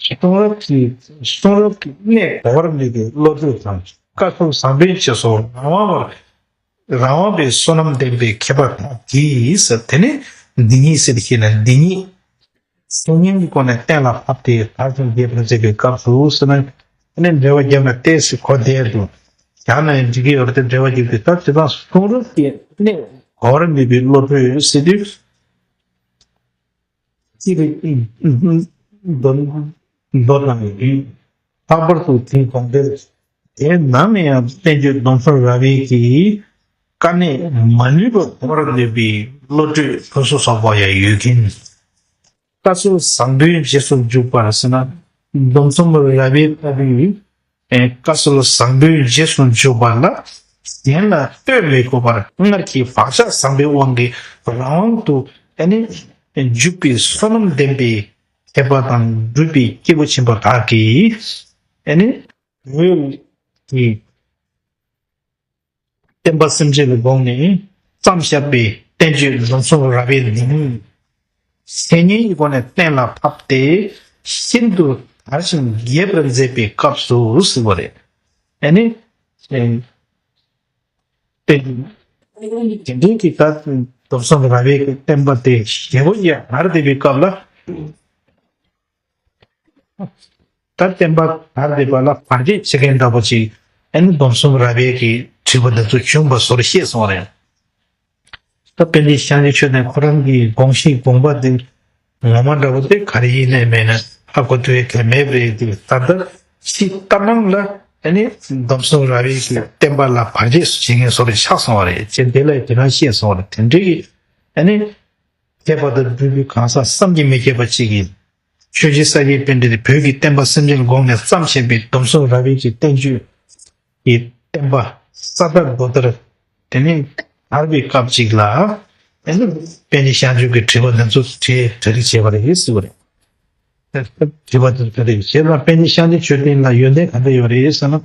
གསུང་རབ་ཀྱི་གསུང་རབ་ཀྱི་གནད་གོ་བར་ནུས་པའི་བློ་གྲོས་དང་བཀའ་སྲོལ་བཟང་པོའི་རྗེས་སུ་རང་དབང་བར་རང་དབང་པའི་བསོད་ནམས་ལྡན་པའི་མཁས་པ་དག་གིས་ཟེར། དེ་ནི་འདི་ཉིད་ཟེར་ཞེ་ན་འདི་ཉིད། སེམས་ཉིད་ཀྱི་སྒོ་ནས་གཏན་ལ་ཕབ་སྟེ་དར་ཞིང་རྒྱས་པར་མཛད་པའི་སྐབས་སུ་ཟེར་ན། ཨ་ནི་འགྲེལ་པ་བརྒྱབ་ན་ཏོག་ཙམ་གོ་བདེ་འདུག་བཞག་ན་ཡང་འགྲིག་གི་ཡོད་རེད་དེ། འགྲེལ་པ་བརྒྱབ་དུས་ད་དེ་དག་གསུང་རབ་ཀྱི་གནད་འགག་ར་མེད་པའི་བློ་གྲོས་ཟེར་དུས། ཅི་རིགས་མདོ་མདོ་དང་ཡིན། ལྷག་པར་དུ་དེའི་དགོངས་འགྲེལ་དེ་ནང་ནས་ཡང་བསྟན་བཅོས་སྡོམ་གསུམ་རབ་དབྱེ་གི་དཀའ་གནད་མ་ལུས་པ་གོ་བར་ནུས་པའི་བློ་གྲོས་ཕུན་སུམ་ཚོགས་པ་ཡང་ཡོད་མཁན། བཀའ་སྲོལ་བཟང་པོའི་རྗེས་སུ་འཇུག་པར་ཟེར་ན། སྡོམ་གསུམ་རབ་དབྱེ་ལྟ་བུའི་བཀའ་སྲོལ་བཟང་པོའི་རྗེས་སུ་འཇུག་པ་ལ། གཞན་ལ་ལྟོས་མི་དགོས་པར་སྔར་གྱི་བག་ཆགས་བཟང་པོའི་དབང་གིས་རང་དབང་དུ་ཨ་ནི་འཇུག་པའི་བསོད་ནམས་ལྡན་པའི་མཁས་པ་དང་གྲུབ་པའི་སྐྱེས་བུ་ཆེན་པོ་དག་གིས་ཨ་ནི་བོད་ཀྱི་བསྟན་པ་སེམས་ཅན་ལ་དགོངས་ནས་བརྩམས་བཞག་པའི་བསྟན་བཅོས་སྡོམ་གསུམ་རབ་དབྱེ་འདི་ཉིད་སེམས་ཉིད་ཀྱི་སྒོ་ནས་གཏན་ལ་ཕབ་སྟེ་ཤིན་ཏུ་དར་ཞིང་རྒྱས་པར་མཛད་པའི་སྐབས་སུ་ཟེར་བ་རེད། ཨ་ནི། ཨེ། དེ་དེ་འདྲའི་གི་ད་སྡོམ་གསུམ་རབ་དབྱེ་གི་བསྟན་པ་དེ་ཞེ་པོ་ཅིག་དར་བསྡད་པའི་སྐབས་ལ། ད་བསྟན་པ་དར་བསྡད་པ་ལ་བར་ཆད་བྱེད་མཁན་འདྲ་པོ་ཅིག་ཨ་ནི་སྡོམ་གསུམ་རབ་དབྱེ་གི་དྲི་བ་འདི་ཚོ་བྱུང་བ་བཟོ་འདྲ་བཤད་སོང་བ་རེད། ད་དཔལ་ལྡན་ཤཱཀྱ་མཆོག་ནས་ཁོ་རང་གི་དགོངས་གཞི་དགོངས་པ་དེ་ངོ་མ་འདྲ་པོ་དེ་ག་རེ་ཡིན་ནའི་མེད་ན་ཧ་གོ་ཐུབ་ཡས་གལ་མེད་པ་རེད་དེ། ད་ལྟ་ཕྱི་ལྟ་སྣང་ལ་ཨ་ནི་སྡོམ་གསུམ་རབ་དབྱེ་གི་བསྟན་པ་ལ་བར་ཆད་བྱེད་མཁན་བཟོ་འདྲ་ཆགས་སོང་བ་རེད། ཅེས་དེ་ལ་དེ་རང་བཤད་སོང་བ་རེད། དེ་འདྲའི་གི་ཨ་ནི་མཁས་པ་དང་གྲུབ་པའི་གང་ཟག་བསམ་གྱིས་མི་ཁྱབ་པ་ཅིག་གིས། ཆོས་རྗེ་ས་སྐྱའི་པཎྜི་ཏས་བོད་ཀྱི་བསྟན་པ་སེམས་ཅན་ལ་དགོངས་ནས་བརྩམས་བཞག་པའི་སྡོམ་གསུམ་རབ་དབྱེ་གི་བསྟན་བཅོས་ཀྱི་བསྟན་པ་ས་དར་རྡོ་དར་དེ་ནས་དར་བའི་སྐབས་ཅིག་ལ། དེ་ནས་དཔལ་ལྡན་ཤཱཀྱ་མཆོག་གིས་དྲི་བ་འདི་ཚོ་དྲིས་གྲ་སྒྲིག་བྱས་པ་རེད་ཟེར་བ་རེད། དྲི་བ་འདི་ཚོ་གྲ་སྒྲིག་བྱས་ན་དཔལ་ལྡན་ཤཱཀྱ་མཆོག་དེ་ལ་ཡོན་ཏན་ག་འདྲ་ཡོད་རེད་ཟེར་ན།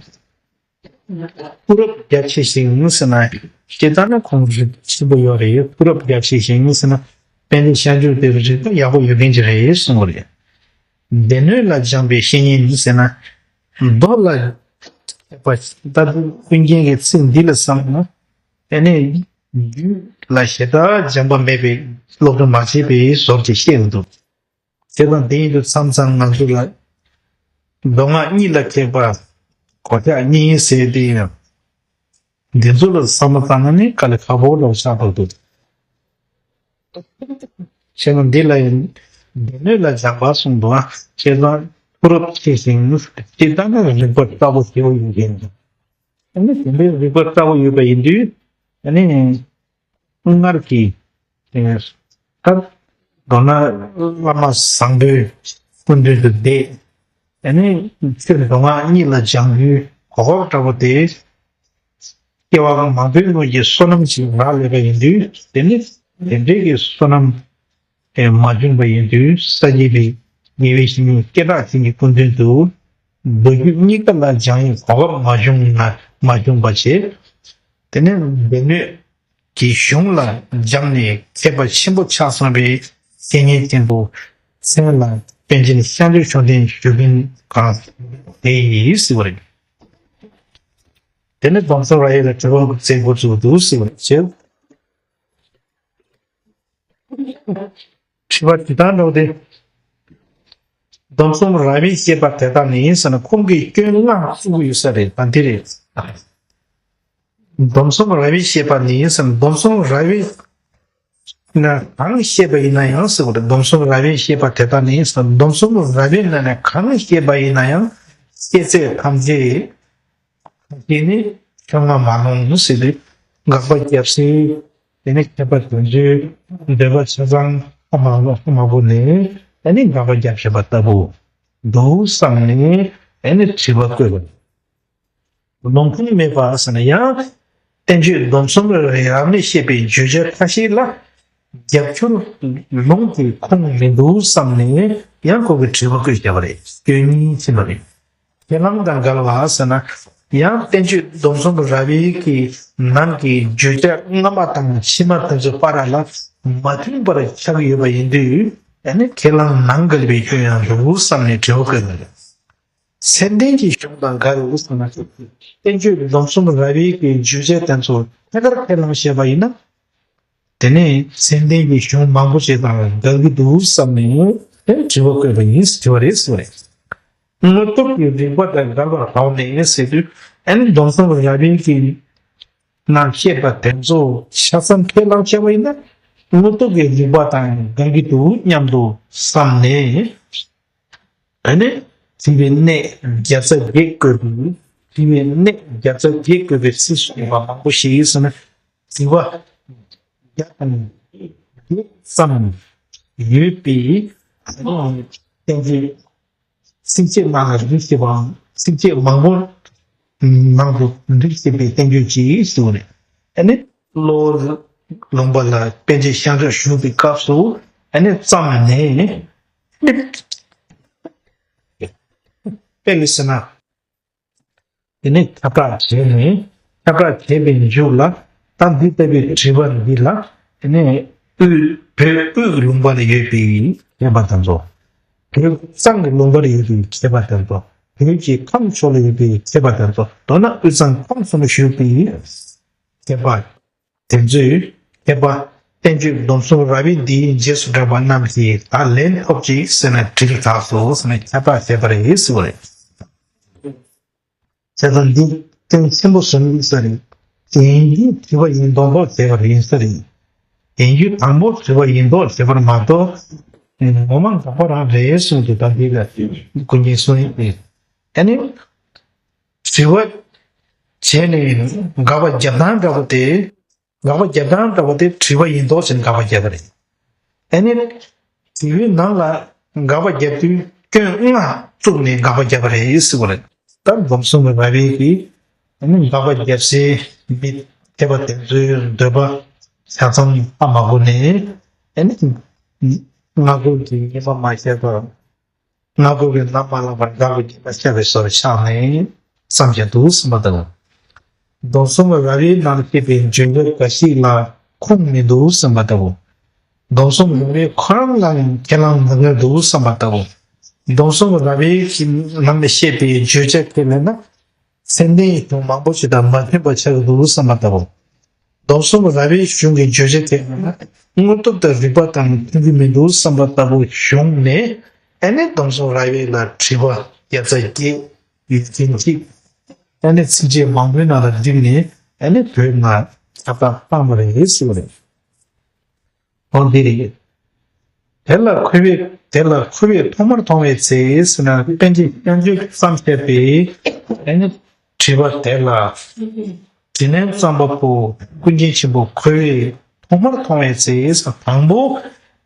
ཐུགས་རབ་རྒྱ་ཆེ་ཞིང་ཟེར་ན། སྤྱིར་བཏང་ན་ཁོང་རིག་ཆེན་པོ་ཡོད་རེད། ཐུགས་རབ་རྒྱ་ཆེ་ཞིང་ཟེར་ན། དཔལ་ལྡན་ཤཱཀྱ་མཆོག་དེ་རིག་པ་ཡག་པོ་ཡོད་མཁན་ཅིག་རེད་གསུངས་པ་རེད། སྡེ་སྣོད་ལ་སྦྱངས་པའི་བཤེས་གཉེན་ཟེར་ན། མདོ་ལ་མཁས་པ་ལྟ་བུ་ཀུན་མཁྱེན་གྱི་ཚིག་འདི་ལ་བསམ་ན། དེ་ནས་རྒྱུད་ལ་ཞེ་དྲག་སྦྱངས་པ་མེད་པའི་སློབ་སྦྱོང་མ་བྱས་པའི་བཟོ་འདྲ་ཅིག་བཤད་ཀྱི་འདུག་བྱས་ཙང་དེ་ཡིན་དུས་མཚམས་མཚམས་ང་ཚོ་ལ་མདོ་སྔགས་གཉིས་ལ་མཁས་པ་གོ་ཆ་གཉིས་ཟེར་དེ་ཡང་འདི་ཚོ་ལ་བསམ་བློ་བཏང་ན་ནི་དཀའ་ལས་ཁག་པོ་འདྲ་པོ་ཆགས་འགྲོ་འདུག་བྱས་ཙང་འདི་ལ་ཡང་སྡེ་སྣོད་ལ་སྦྱངས་པ་གསུངས་འདུག་ཨ། བྱས་ཙང་ཐུགས་རབ་ཆེ་ཞིང་སྤྱིར་བཏང་ནི་རིག་པ་ལྟ་བུ་ཞེ་པོ་ཡོད་མཁན་འདུག་ཨ་ནི་དེ་འདྲའི་རིག་པ་ལྟ་བུ་ཡོད་པ་ཡིན་དུས་ཨ་ནི། སྔར་གྱི་ཨེ་ད་མདོར་ན་བླ་མ་བཟང་པོའི་སྐུ་མདུན་དུ་བསྡད། ཨ་ནི་ཕྱིར་མདོ་སྔགས་གཉིས་ལ་སྦྱང་རྒྱུའི་གོ་སྐབས་འདྲ་པོ་དེ་སྐྱེ་བ་མང་པོའི་སྔོན་གྱི་བསོད་ནམས་ཀྱིས་རག་ལས་པ་ཡིན་དུས། དེ་ནི་དེ་འདྲའི་གི་བསོད་ནམས་ཨེ་མ་བྱུང་བ་ཡིན་དུས། ས་སྐྱ་པའི་དགེ་བའི་བཤེས་གཉེན་སྐད་གྲགས་ཅན་གྱི་སྐུ་མདུན་དུ་མདོ་རྒྱུད་གཉིས་ཀ་ལ་སྦྱང་ཡའི་གོ་སྐབས་མ་བྱུང་ན་མ་བྱུང་བ་བྱས། དེ་ནས་སྡེ་སྣོད་ཀྱི་གཞུང་ལ་སྦྱངས་ནས་མཁས་པ་ཆེན་པོ་ཆགས་སོང་བའི་བཤེས་གཉེན་ཆེན་པོ་མཚན་ལ་པཎ་ཆེན་ཤཱཀྱ་མཆོག་ལྡན་ཞུ་མཁན་གང་དེ་ཡིན་ཟེར་བ་རེད། དེ་ནས་སྡོམ་གསུམ་རབ་དབྱེ་ལ་དྲི་བ་བཙལ་འགོ་བཙུགས་འདུག་ཟེར་བ་རེད། དྲི་བ་དེ་ལྟར་འགྲོ་སྟེ། སྡོམ་གསུམ་རབ་དབྱེ་བཤད་པ་དེ་དག་ནི་ཟེར་ན་ཁོང་གིས་སྐྱོན་ལྔ་བརྩི་གི་ཡོད་ས་རེད། ད་འདི་རེད། སྡོམ་གསུམ་རབ་དབྱེ་བཤད་པ་ནི་ཟེར་ན་སྡོམ་གསུམ་རབ་དབྱེ་ན་གང་བཤད་པ་ཡིན་ན་ཡང་ཟེར་བ་རེད། སྡོམ་གསུམ་རབ་དབྱེ་བཤད་པ་དེ་དག་ནི་ཟེར་ན་སྡོམ་གསུམ་རབ་དབྱེ་ནང་ནས་གང་བཤད་པ་ཡིན་ན་ཡང་བཤད་ཚད་ཐམས་ཅད་ཁ་ཅིག་ནི་ཆོས་ལྔ་མ་ལོངས་ཟེར་ཏེ་དགག་པ་རྒྱབ་ཟེར། དེ་ནི་མཁས་པ་དོན་གཅོད་འདོད་པ་ཆ་ཚང་ཧ་མ་ཧ་མ་གོ་ནས་ཨ་ནི་དགག་པ་རྒྱབ་བཞིན་པ་ལྟ་བུ་འདུག་བསམ་ནས་ཨ་ནི་དྲི་བ་བཀོད་པ། ལོང་ཁུངས་མེད་པ་ཟེར་ན་ཡང་བསྟན་བཅོས་སྡོམ་གསུམ་རབ་དབྱེ་ནས་བཤད་པའི་བརྗོད་བྱ་ཁ་ཤས་ལ་རྒྱབ་སྐྱོར་ལོང་གི་ཁུངས་མི་འདུག་བསམ་ནས་ཡང་ཁོ་གིས་དྲི་བ་བཀོད་བཞག་པ་རེད། སྐྱོན་གཉིས་ཕྱིན་པ་རེད། ཁས་བླངས་དང་འགལ་བ་ཟེར་ན། ཡང་བསྟན་བཅོས་སྡོམ་གསུམ་རབ་དབྱེ་གི་ནང་གི་བརྗོད་བྱ་སྔ་མ་དང་ཕྱི་མ་དེ་ཚོ་བར་ལ་མ་མཐུན་པར་ཆགས་ཡོད་པ་ཡིན་དུས། ཨ་ནི་ཁས་བླངས་ནང་འགལ་བའི་སྐྱོན་ཡང་འདུག་བསམ་ནས་དྲི་བ་བཀོད་པ་རེད། ཚད་ལྡན་གྱི་གཞུང་དང་འགལ་ཟེར་ན། བསྟན་བཅོས་སྡོམ་གསུམ་རབ་དབྱེ་གི་བརྗོད་བྱ་དེ་ཚོ་ཐད་ཀར་ཁས་བླངས་བྱས་པ་ཡིན་ན། དེ་ནས་ཚད་ལྡན་གྱི་གཞུང་མང་པོ་ཞིག་དང་འགལ་གྱི་འདུག་བསམ་ནས་ དེ་དྲི་བ་བཀོད་པ་ཡིན་ཟེར་བ་རེད་ཟེར་བ་རེད། དངོས་སྟོབས་ཀྱི་རིགས་པ་དང་འགལ་བར་རག་ནས་ཟེར་དུས་ཨ་ནི་སྡོམ་གསུམ་རབ་དབྱེ་གི་ནང་བཤད་པ་དེ་ཚོ་ཆ་ཚང་ཁས་བླངས་བྱས་པ་ཡིན་ན་དངོས་སྟོབས་ཀྱི་རིགས་པ་དང་འགལ་གྱི་འདུག་སྙམ་དུ་བསམ་ནས། ཨ་ནི་དྲི་བའི་གནས་བརྒྱ་རྩ་བརྒྱད་བཀོད་པའི་དྲི་བའི་གནས་བརྒྱ་རྩ་བརྒྱད་བཀོད་པའི་ཚིག་སུ་བ་མང་པོ་ཞིག་ཡིན་ཟེར་ན། དྲི་བ་བརྒྱ་དང་བརྒྱད་ཙམ་ཡོད་པའི་བསྟན་བཅོས་ཚིགས་བཅད་ནང་ལ་འདི་ཞེས་པའང་ཚིགས་བཅད་མང་པོ་ནང་དུ་འདི་ཞེས་པའི་བསྟན་བཅོས་ཅིག་ཞུ་བ་རེད། ཨ་ནི་གློ་བུར་ལུང་པ་ལ་པཎ་ཆེན་ཤཱཀྱ་བཞུགས་པའི་སྐབས་སུ་ཨ་ནི་བརྩམས་ནས་དཔེ་མི་སྲིད་ན། དེ་ནས་ཁྱབ་བསྒྲགས་བྱས་ནས་ཁྱབ་བསྒྲགས་བྱས་པའི་མཇུག་ལ་ད་འདི་ལྟ་བུའི་དྲི་བ་འདི་ལ་དེ་ནས་དབུས་བོད་དབུས་ཀྱི་ལུང་པ་ལ་ཡོད་པའི་མཁས་པ་དེ་ཚོ། བོད་གཙང་གི་ལུང་པར་ཡོད་པའི་མཁས་པ་དེ་ཚོ། བོད་ཀྱི་ཁམས་ཕྱོགས་ལ་ཡོད་པའི་མཁས་པ་དེ་ཚོ། མདོར་ན་དབུས་གཙང་ཁམས་གསུམ་ལ་བཞུགས་པའི་མཁས་པ་དེ་ཚོས་མཁས་པ་བསྟན་བཅོས་སྡོམ་གསུམ་རབ་དབྱེ་འདིའི་རྗེས་སུ་འབྲངས་པ་རྣམས་ཀྱིས་ད་ལན་ཐོབ་ཅིག་ཟེར་ནས་དྲིལ་བསྒྲགས་སོ་ཟེར་ནས་ཁྱབ་བསྒྲགས་བྱས་པ་རེད་ཟེར་བ་རེད། བྱས་ཙང་འདི་སྐྱོན་ཆེན་པོ་བཟོ་ནི་ཡིན་ས་རེད། ཡིན་རྒྱུ་དྲི་བ་ཡིན་མདོག་མདོག་བྱས་པ་ཡིན་ས་རེད། ཡིན་རྒྱུ་དང་པོ་དྲི་བ་ཡིན་མདོག་བྱས་པར་མ་གཏོགས། ངོ་མ་དགག་པ་རང་རེད་གསུངས་ཏེ་ད་འདི་ལ་ཀུན་མཁྱེན་གསུང་ཡིན་ཏེ། ཨ་ནི། དྲི་བ་བྱས་ནས་དགག་པ་རྒྱབ་སྟངས་འདྲ་པོ་དེ། དགག་པ་རྒྱབ་སྟངས་འདྲ་པོ་དེ་དྲི་བ་ཡིན་མདོག་བྱས་ནས་དགག་པ་བརྒྱབ་པ་རེད། ཨ་ནི། དྲི་བའི་ནང་ལ་དགག་པ་རྒྱབ་དུས་སྐྱོན་ལྔ་བཙུགས་ནས་དགག་པ་བརྒྱབ་པ་རེད་ཟེར་བ་རེད། ད་སྡོམ་གསུམ་གྱི་རབ་དབྱེ་གིས་ཨ་ནི་དགག་པ་རྒྱབ་སའི་མི་མཁས་པ་དེ་ཚོའི་འདོད་པ་ཆ་ཚང་ཧ་མ་གོ་ནས་ཨ་ནི། སྔ་རྒོལ་གྱི་ཉེས་པ་མ་བཤད་པར། སྔ་རྒོལ་གྱི་ལམ་མ་བླངས་པར་དགག་པའི་ཉེས་པ་བཤད་པའི་བཟོ་ཆགས་ནས་བསམ་བཞིན་དུ་གསུངས་པ་དང་། སྡོམ་གསུམ་རབ་དབྱེའི་ནང་བཤད་པའི་བརྗོད་བྱ་འགའ་ཞིག་ལ་ཁུངས་མི་འདུག་བསམ་པ་ལྟ་བུ། སྡོམ་གསུམ་རབ་དབྱེ་ཁོ་རང་ལ་ཡང་ཁས་བླངས་མི་འདུག་བསམ་པ་ལྟ་བུ། སྡོམ་གསུམ་རབ་དབྱེ་གི་ནང་ནས་བཤད་པའི་བརྗོད་བྱ་ཁས་ལེན་ན། ཚད་ལྡན་གྱི་གཞུང་མང་པོ་ཞིག་དང་མ་མཐུན་པ་ཆགས་ཀྱི་འདུག་བསམ་པ་ལྟ་བུ། སྡོམ་གསུམ་རབ་དབྱེའི་གཞུང་གི་བརྗོད་བྱ་དེ་དངོས་སྟོབས་དང་རིགས་པ་དང་མཐུན་གྱི་མི་འདུག་བསམ་པ་ལྟ་བུ་བྱུང་ནས་ཨ་ནི་སྡོམ་གསུམ་རབ་དབྱེ་ལ་དྲི་བ་བརྒྱ་རྩ་བརྒྱད་ཡོད་མཁན་གཅིག་ཨ་ནི་ཚིགས་བཅད་མང་པོའི་ནང་ལ་བསྒྲིགས་ནས་ཨ་ནི་བོད་ནང་ཁྱབ་བསྒྲགས་བཏང་བ་རེད་ཟེར་བ་རེད། འོ་འདི་རེད། དེ་ལ་འཁོར་བའི་དེ་ལ་འཁོར་བའི་ཐོག་མར་མཐོང་བའི་ཚེ་ཟེར་ན་པཎ་ཆེན་ཤཱཀྱ་བརྩམས་བཞག་པའི་ཨ་ནི་དྲི་བ་དེ་ལ་དྲིས་ལན་བརྩམས་པ་པོ་ཀུན་མཁྱེན་ཆེན་པོ་འཁོར་བའི་ཐོག་མར་མཐོང་བའི་ཚེ་ཟེར་དང་པོ་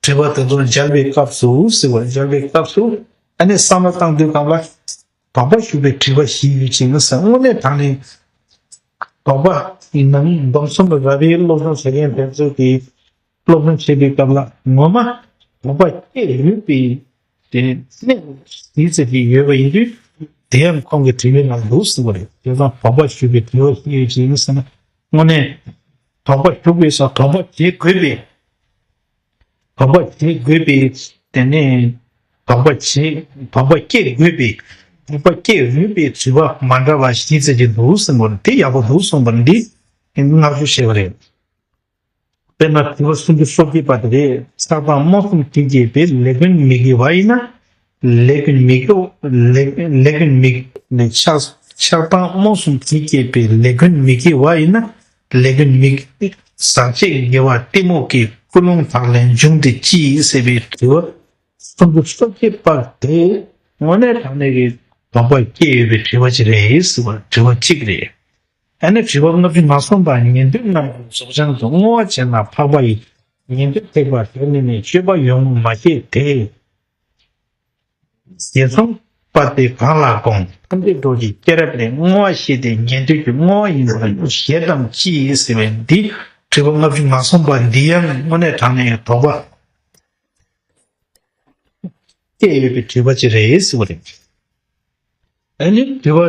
དྲི་བ་དེ་ཚོ་མཇལ་བའི་སྐབས་སུ་ཟེར་བ་མཇལ་བའི་སྐབས་སུ་ཨ་ནི་བསམ་བློ་བཏང་དུས་སྒང་ལ། དོགས་པ་ཞུགས་པའི་དྲི་བ་ཞིག་ཡོད་ཅིང་ཟེར། དངོས་གནས་དྲང་གནས་དོགས་པ་ཡིན་ནམ། སྡོམ་གསུམ་རབ་དབྱེའི་སློབ་སྦྱོང་བྱེད་མཁན་དེ་ཚོ་གིས་སློབ་སྦྱོང་བྱེད་པའི་སྐབས་ལ་ངོ་མ་དོགས་པ་སྐྱེས་ཡོད་པའི་དེ་གནས་ཞིག་ཙམ་ཞིག་ཡོད་པ་ཡིན་དུས་དེ་ཡང་ཁོང་གི་དྲི་བའི་ནང་འདུག་ཟེར་བ་རེད། དེ་ཙང་དོགས་པ་ཞུགས་པའི་དྲི་བ་ཞིག་ཡོད་ཅིང་ཟེར་ན་དངོས་གནས་དོགས་པ་ཞུགས་པའི་སོགས་དོགས་པ་བྱེད་དགོས་པའི། དོགས་པ་བྱེད་དགོས་པའི་དེ་ནས་དོགས་པ་བྱེད་དོགས་པ་སྐྱེ་དགོས་པའི་དོགས་པ་སྐྱེ་འོས་པའི་དྲི་བ་མ་འདྲ་བ་ཞིག་ཙམ་ཅིག་འདུག་གསུངས་པ་འདི་ཡག་པོ་འདུག་གསུངས་པ་འདི་བསྔགས་བརྗོད་བྱས་པ་རེད། དཔེར་ན་དྲི་བ་སུམ་ཅུ་སོ་བརྒྱད་པ་དེ་རེད། ཆགས་སྡང་རྨོངས་གསུམ་གྱིས་བསྐྱེད་པའི་ལས་ཀུན་མི་དགེ་བ་ཡིན་ན། ལས་ཀུན་མི་དགེ་ལས་ལས་ཀུན་མི་ནས་ཆགས་ཆགས་སྡང་རྨོངས་གསུམ་གྱིས་བསྐྱེད་པའི་ལས་ཀུན་མི་དགེ་བ་ཡིན་ན། ལས་ཀུན་མི་དགེ་ཟག་བཅས་དགེ་བ་གཏི་མུག་གི་ཀུན་སློང་དག་ལས་འབྱུང་སྟེ་ཅི་ཡིན་ཟེར་བའི་དྲི་བ་སུམ་ཅུ་སོ་བརྒྱད་པ་དེ་དངོས་གནས་དྲང་གནས་ཀྱི་དོགས་པ་སྐྱེས་ཡོད་པའི་དྲི་བ་ཅིག་རེད་ཟེར་བ་དྲི་བ་གཅིག་རེད། ཨ་ནི་དྲི་བ་ལྔ་བཅུ་ང་གསུམ་པ་ཉན་ཐོས་རྣམས་ཀྱི་རྫོགས་བྱང་དུ་བསྔོ་བ་བྱས་ན་འཕགས་པ་ཡི། ཉན་ཐོས་ཐེག་པ་དེ་ནི་ནི་སྤྱོད་པ་ཡོངས་མ་སྐྱེས་ཏེ། ཞེས་གསུངས་པ་དེ་གང་ལ་དགོངས། ཐམས་ཅད་འགྲོ་ཀྱི་སྐྱེས་རབས་ལས། བསྔོ་བ་ཞེས་ཏེ་ཉན་ཐོས་ཀྱི་བསྔོ་བ་ཡིན་པར་ཞེས་དང་ཅི་ཡིན་ཟེར་བའི་འདི་དྲི་བ་ལྔ་བཅུ་ང་གསུམ་པ་འདི་ཡང་དངོས་གནས་དྲང་གནས་དོགས་པ་སྐྱེས་ཡོད་པའི་དྲི་བ་ཅིག་རེད་ཟེར་བ་རེད། ཨ་ནི་དྲི་བ་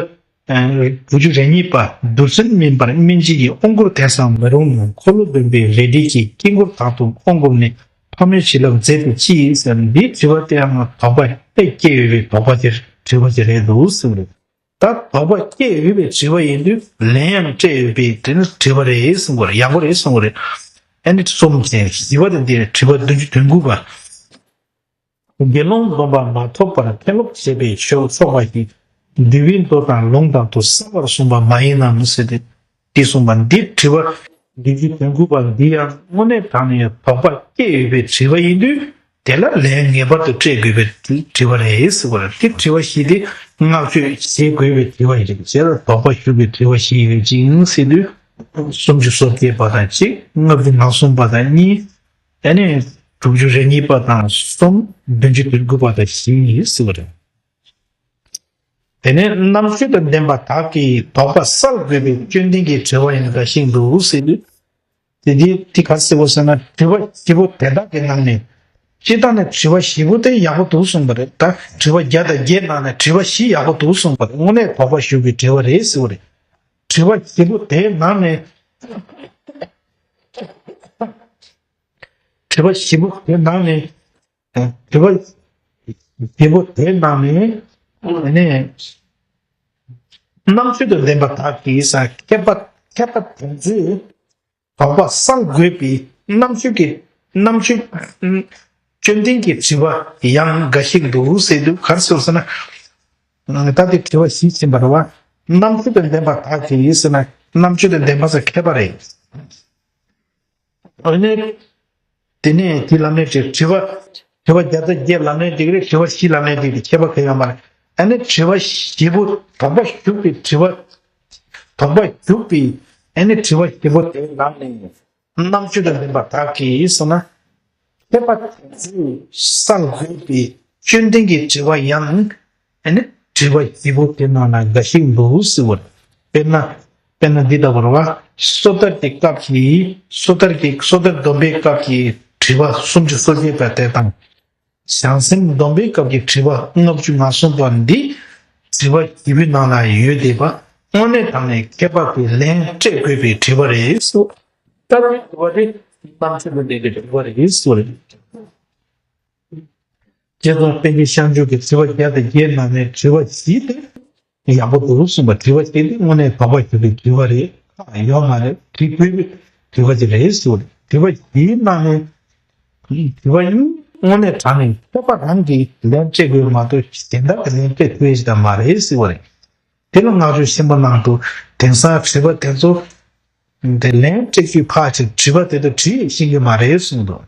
དྲུག་ཅུ་རེ་གཉིས་པ། རྡུལ་ཚོན་སྨིན་པར་སྨིན་བྱེད་ཀྱི་དབང་བསྐུར་དེང་སང་མི་རུང་ངམ། འཁོར་ལོ་སྡོམ་པའི་རལ་གྲིས་ཀྱིས། དཀྱིལ་འཁོར་དག་ཏུ་དབང་བསྐུར་ནས། ཕག་མོའི་བྱིན་རླབས་མཛད་དེ་ཅི་ཡིན་ཟེར། འདིའི་དྲི་བ་དེའང་དོགས་པ་ཨེ་སྐྱེས་ཡོད་པའི་དོགས་པ་དེར་དྲི་བ་ཅིག་རེད་འདུག་ཟེར་བ་རེད། ད་དོགས་པ་སྐྱེས་ཡོད་པའི་དྲི་བ་ཡིན་དུས་ལན་ཡང་སྤྲད་ཡོད་པའི་དེ་ནི་དྲི་བ་རེད་གསུང་གི་རེད། ཡག་པོ་རེད་གསུང་གི་རེད། ཨ་ནི་གསུམ་ཅན་བཞི་པ་དེ་འདི་རེད། དྲི་བ་བདུན་ཅུ་དོན་དགུ་པ། དགེ་སློང་སྡོམ་པ་མ་ཐོབ་པར་ཁས་ལོག་བྱས་པའི་ཆོས་སོགས་པ་ཞིག་འདུལ་བའི་མདོ་དང་ལུང་དང་དུ་གསལ་བར་གསུངས་པ་མ་ཡིན་ནམ་ཟེར་ཏེ། འདི་གསུངས་པ་འདི་དྲི་བ་བདུན་ཅུ་དོན་དགུ་པ་འདི་ཡང་དངོས་གནས་དྲང་ནས་དོགས་པ་སྐྱེས་ཡོད་པའི་དྲི་བ་ཡིན་དུས། དེ་ལ་ལན་ངེས་པར་དུ་སྤྲད་དགོས་པའི་དྲི་བ་རེད་ཟེར་བ་རེད། དེ་དྲི་བ་བཞི་དེ་བསྔགས་བརྗོད་བྱེད་དགོས་པའི་དྲི་བ་ཞིག་རེད། བྱས་ལ་དོགས་པ་ཞུགས་པའི་དྲི་བ་བཞི་ཡོད་ཅིང་ཟེར་དུས། སུམ་ཅུ་སོ་བརྒྱད་པ་དང་གཅིག་ལྔ་བཅུ་ང་གསུམ་པ་དང་གཉིས། ཨ་ནི་དྲུག་ཅུ་རེ་གཉིས་པ་དང་གསུམ། བདུན་ཅུ་དོན་དགུ་པ་དང་བཞི་ཡིན་ཟེར་བ་རེད། དེ་ནས་རྣམ་དཔྱོད་དང་ལྡན་པ་དག་གིས་དོགས་པ་སེལ་དགོས་པའི་དཔྱོད་ལྡན་གྱི་དྲི་བ་ཡང་འགའ་ཞིག་འདུག་ཟེར་དུས། དེ་དེ་དེ་ག་ཟེར་བ་ཟེར་ན། དྲི་བ་བཞི་པོ་དེ་དག་གི་ནང་ནས། སྤྱིར་བཏང་ནས་དྲི་བ་བཞི་པོ་དེ་ཡག་པོ་འདུག་གསུངས་པ་རེད། ད་དྲི་བ་བརྒྱ་དང་བརྒྱད་ནང་ནས་དྲི་བ་བཞི་ཡག་པོ་འདུག་གསུངས་པ་རེད། དངོས་གནས་དོགས་པ་ཞུགས་པའི་དྲི་བ་རེད་ཟེར་བ་རེད། དྲི་བ་བཞི་པོ་དེའི་ནང་ནས། དྲི་བ་བཞི་པོ་དེའི་ནང་ནས། དྲི་བ་བཞི་པོ་དེའི་ནང་ནས་ནས། རྣམ་དཔྱོད་དང་ལྡན་པ་དག་གིས་ས་མཁས་པ་མཁས་པ་དེ་ཚོས་དོགས་པ་སེལ་དགོས་པའི་རྣམ་དཔྱོད་ཀྱི་རྣམ་དཔྱོད་དཔྱོད་ལྡན་གྱི་དྲི་བ་ཡང་འགའ་ཞིག་འདུག་ཟེར་དུས། ག་རེ་ཟེར་ཟེར་ན། ད་དེ་དྲི་བ་བཞི་ཕྱིན་པ་རེད་བ། རྣམ་དཔྱོད་དང་ལྡན་པ་དག་གིས་ཟེར་ན། རྣམ་དཔྱོད་དང་ལྡན་པ་ཟེར་མཁས་པ་རེད། ཨ་ནི། དེ་ནས་དེ་ལམ་ནས་དྲི་དྲི་བ། དྲི་བ་བརྒྱ་དང་བརྒྱད་ལམ་ནས་འགྲིག་རེད། དྲི་བ་བཞི་ལམ་ནས་འགྲིག་རེད། ཁྱད་པར་གང་ཡང་མ་རེད། ཨ་ནི་དྲི་བ་བཞི་པོ་དོགས་པ་ཞུགས་པའི་དྲི་བ། དོགས་པ་ཞུགས་པའི་ཨ་ནི་དྲི་བ་བཞི་པོ་དེ་ལམ་ནས་རྣམ་དཔྱོད་དང་ལྡན་པ་དག་གིས་ཟེར་ན། མཁས་པ་དེ་ཚོས་སེལ་དགོས་པའི་དཔྱོད་ལྡན་གྱི་དྲི་བ་ཡང་། ཨ་ནི་དྲི་བ་བཞི་པོ་དེ་ནང་ན་འགའ་ཞིག་འདུག་ཟེར་བ་རེད། དཔེར་ན། དཔེར་ན་འདི་ལྟ་བུ་རེད་བ། སོ་ཐར་གྱི་སྐབས་ཀྱི། སོ་ཐར་གྱི། སོ་ཐར་སྡོམ་པའི་སྐབས་ཀྱི་དྲི་བ་སུམ་ཅུ་སོ་བརྒྱད་པ་དེ་དང་། བྱང་སེམས་སྡོམ་པའི་སྐབས་ཀྱི་དྲི་བ་ལྔ་བཅུ་ང་གསུམ་པ་འདི། དྲི་བ་བཞི་པོའི་ནང་ན་ཡོད་བསྡད་པ། དངོས་གནས་དྲང་གནས་མཁས་པ་གིས་ལན་སྤྲད་དགོས་པའི་དྲི་བ་རེད་ཟེར། ལྟ་བུའི་དྲི་བ་དེ་རྣམ་དཔྱོད་དང་ལྡན་པའི་དྲི་བ་རེད་ཟེར་བ་རེད། རྗེ་ཙོང་པཎ་གྱི་བཤད་སྤྱོད་ཀྱི་དྲི་བ་བརྒྱ་དང་བརྒྱད་ནང་ནས་དྲི་བ་བཞི་དེ་ཡག་པོ་འདུག་གསུངས་པ། དྲི་བ་བཞི་དེ་དངོས་གནས་དོགས་པ་ཞུགས་པའི་དྲི་བ་རེད། ཁག་ཡོད་མ་རེད། དྲི་དགོས་པའི་དྲི་བ་ཅིག་རེད་ཟེར་བ་རེད། དྲི་བ་བཞིའི་ནང་ནས་དྲི་བ་གཉིས་དངོས་གནས་དྲང་ནས་མཁས་པ་རང་གིས་ལན་སྤྲད་དགོས་མ་གཏོགས་གཞན་དག་གིས་ལན་སྤྲད་ཐུབ་ཡ་ཞིག་ད་མ་རེད་ཟེར་བ་རེད། དེ་ལ་བསྔགས་བརྗོད་ཆེན་པོ་གནང་འདུག་དེང་སང་དྲི་བ་དེ་ཚོ་དེ་ལན་སྤྲད་རྒྱུ་ཕར་ཕྱིན། དྲི་བ་དེ་ཚོ་དྲིས་ཤེས་ཀྱི་མ་རེད་གསུངས་འདུག་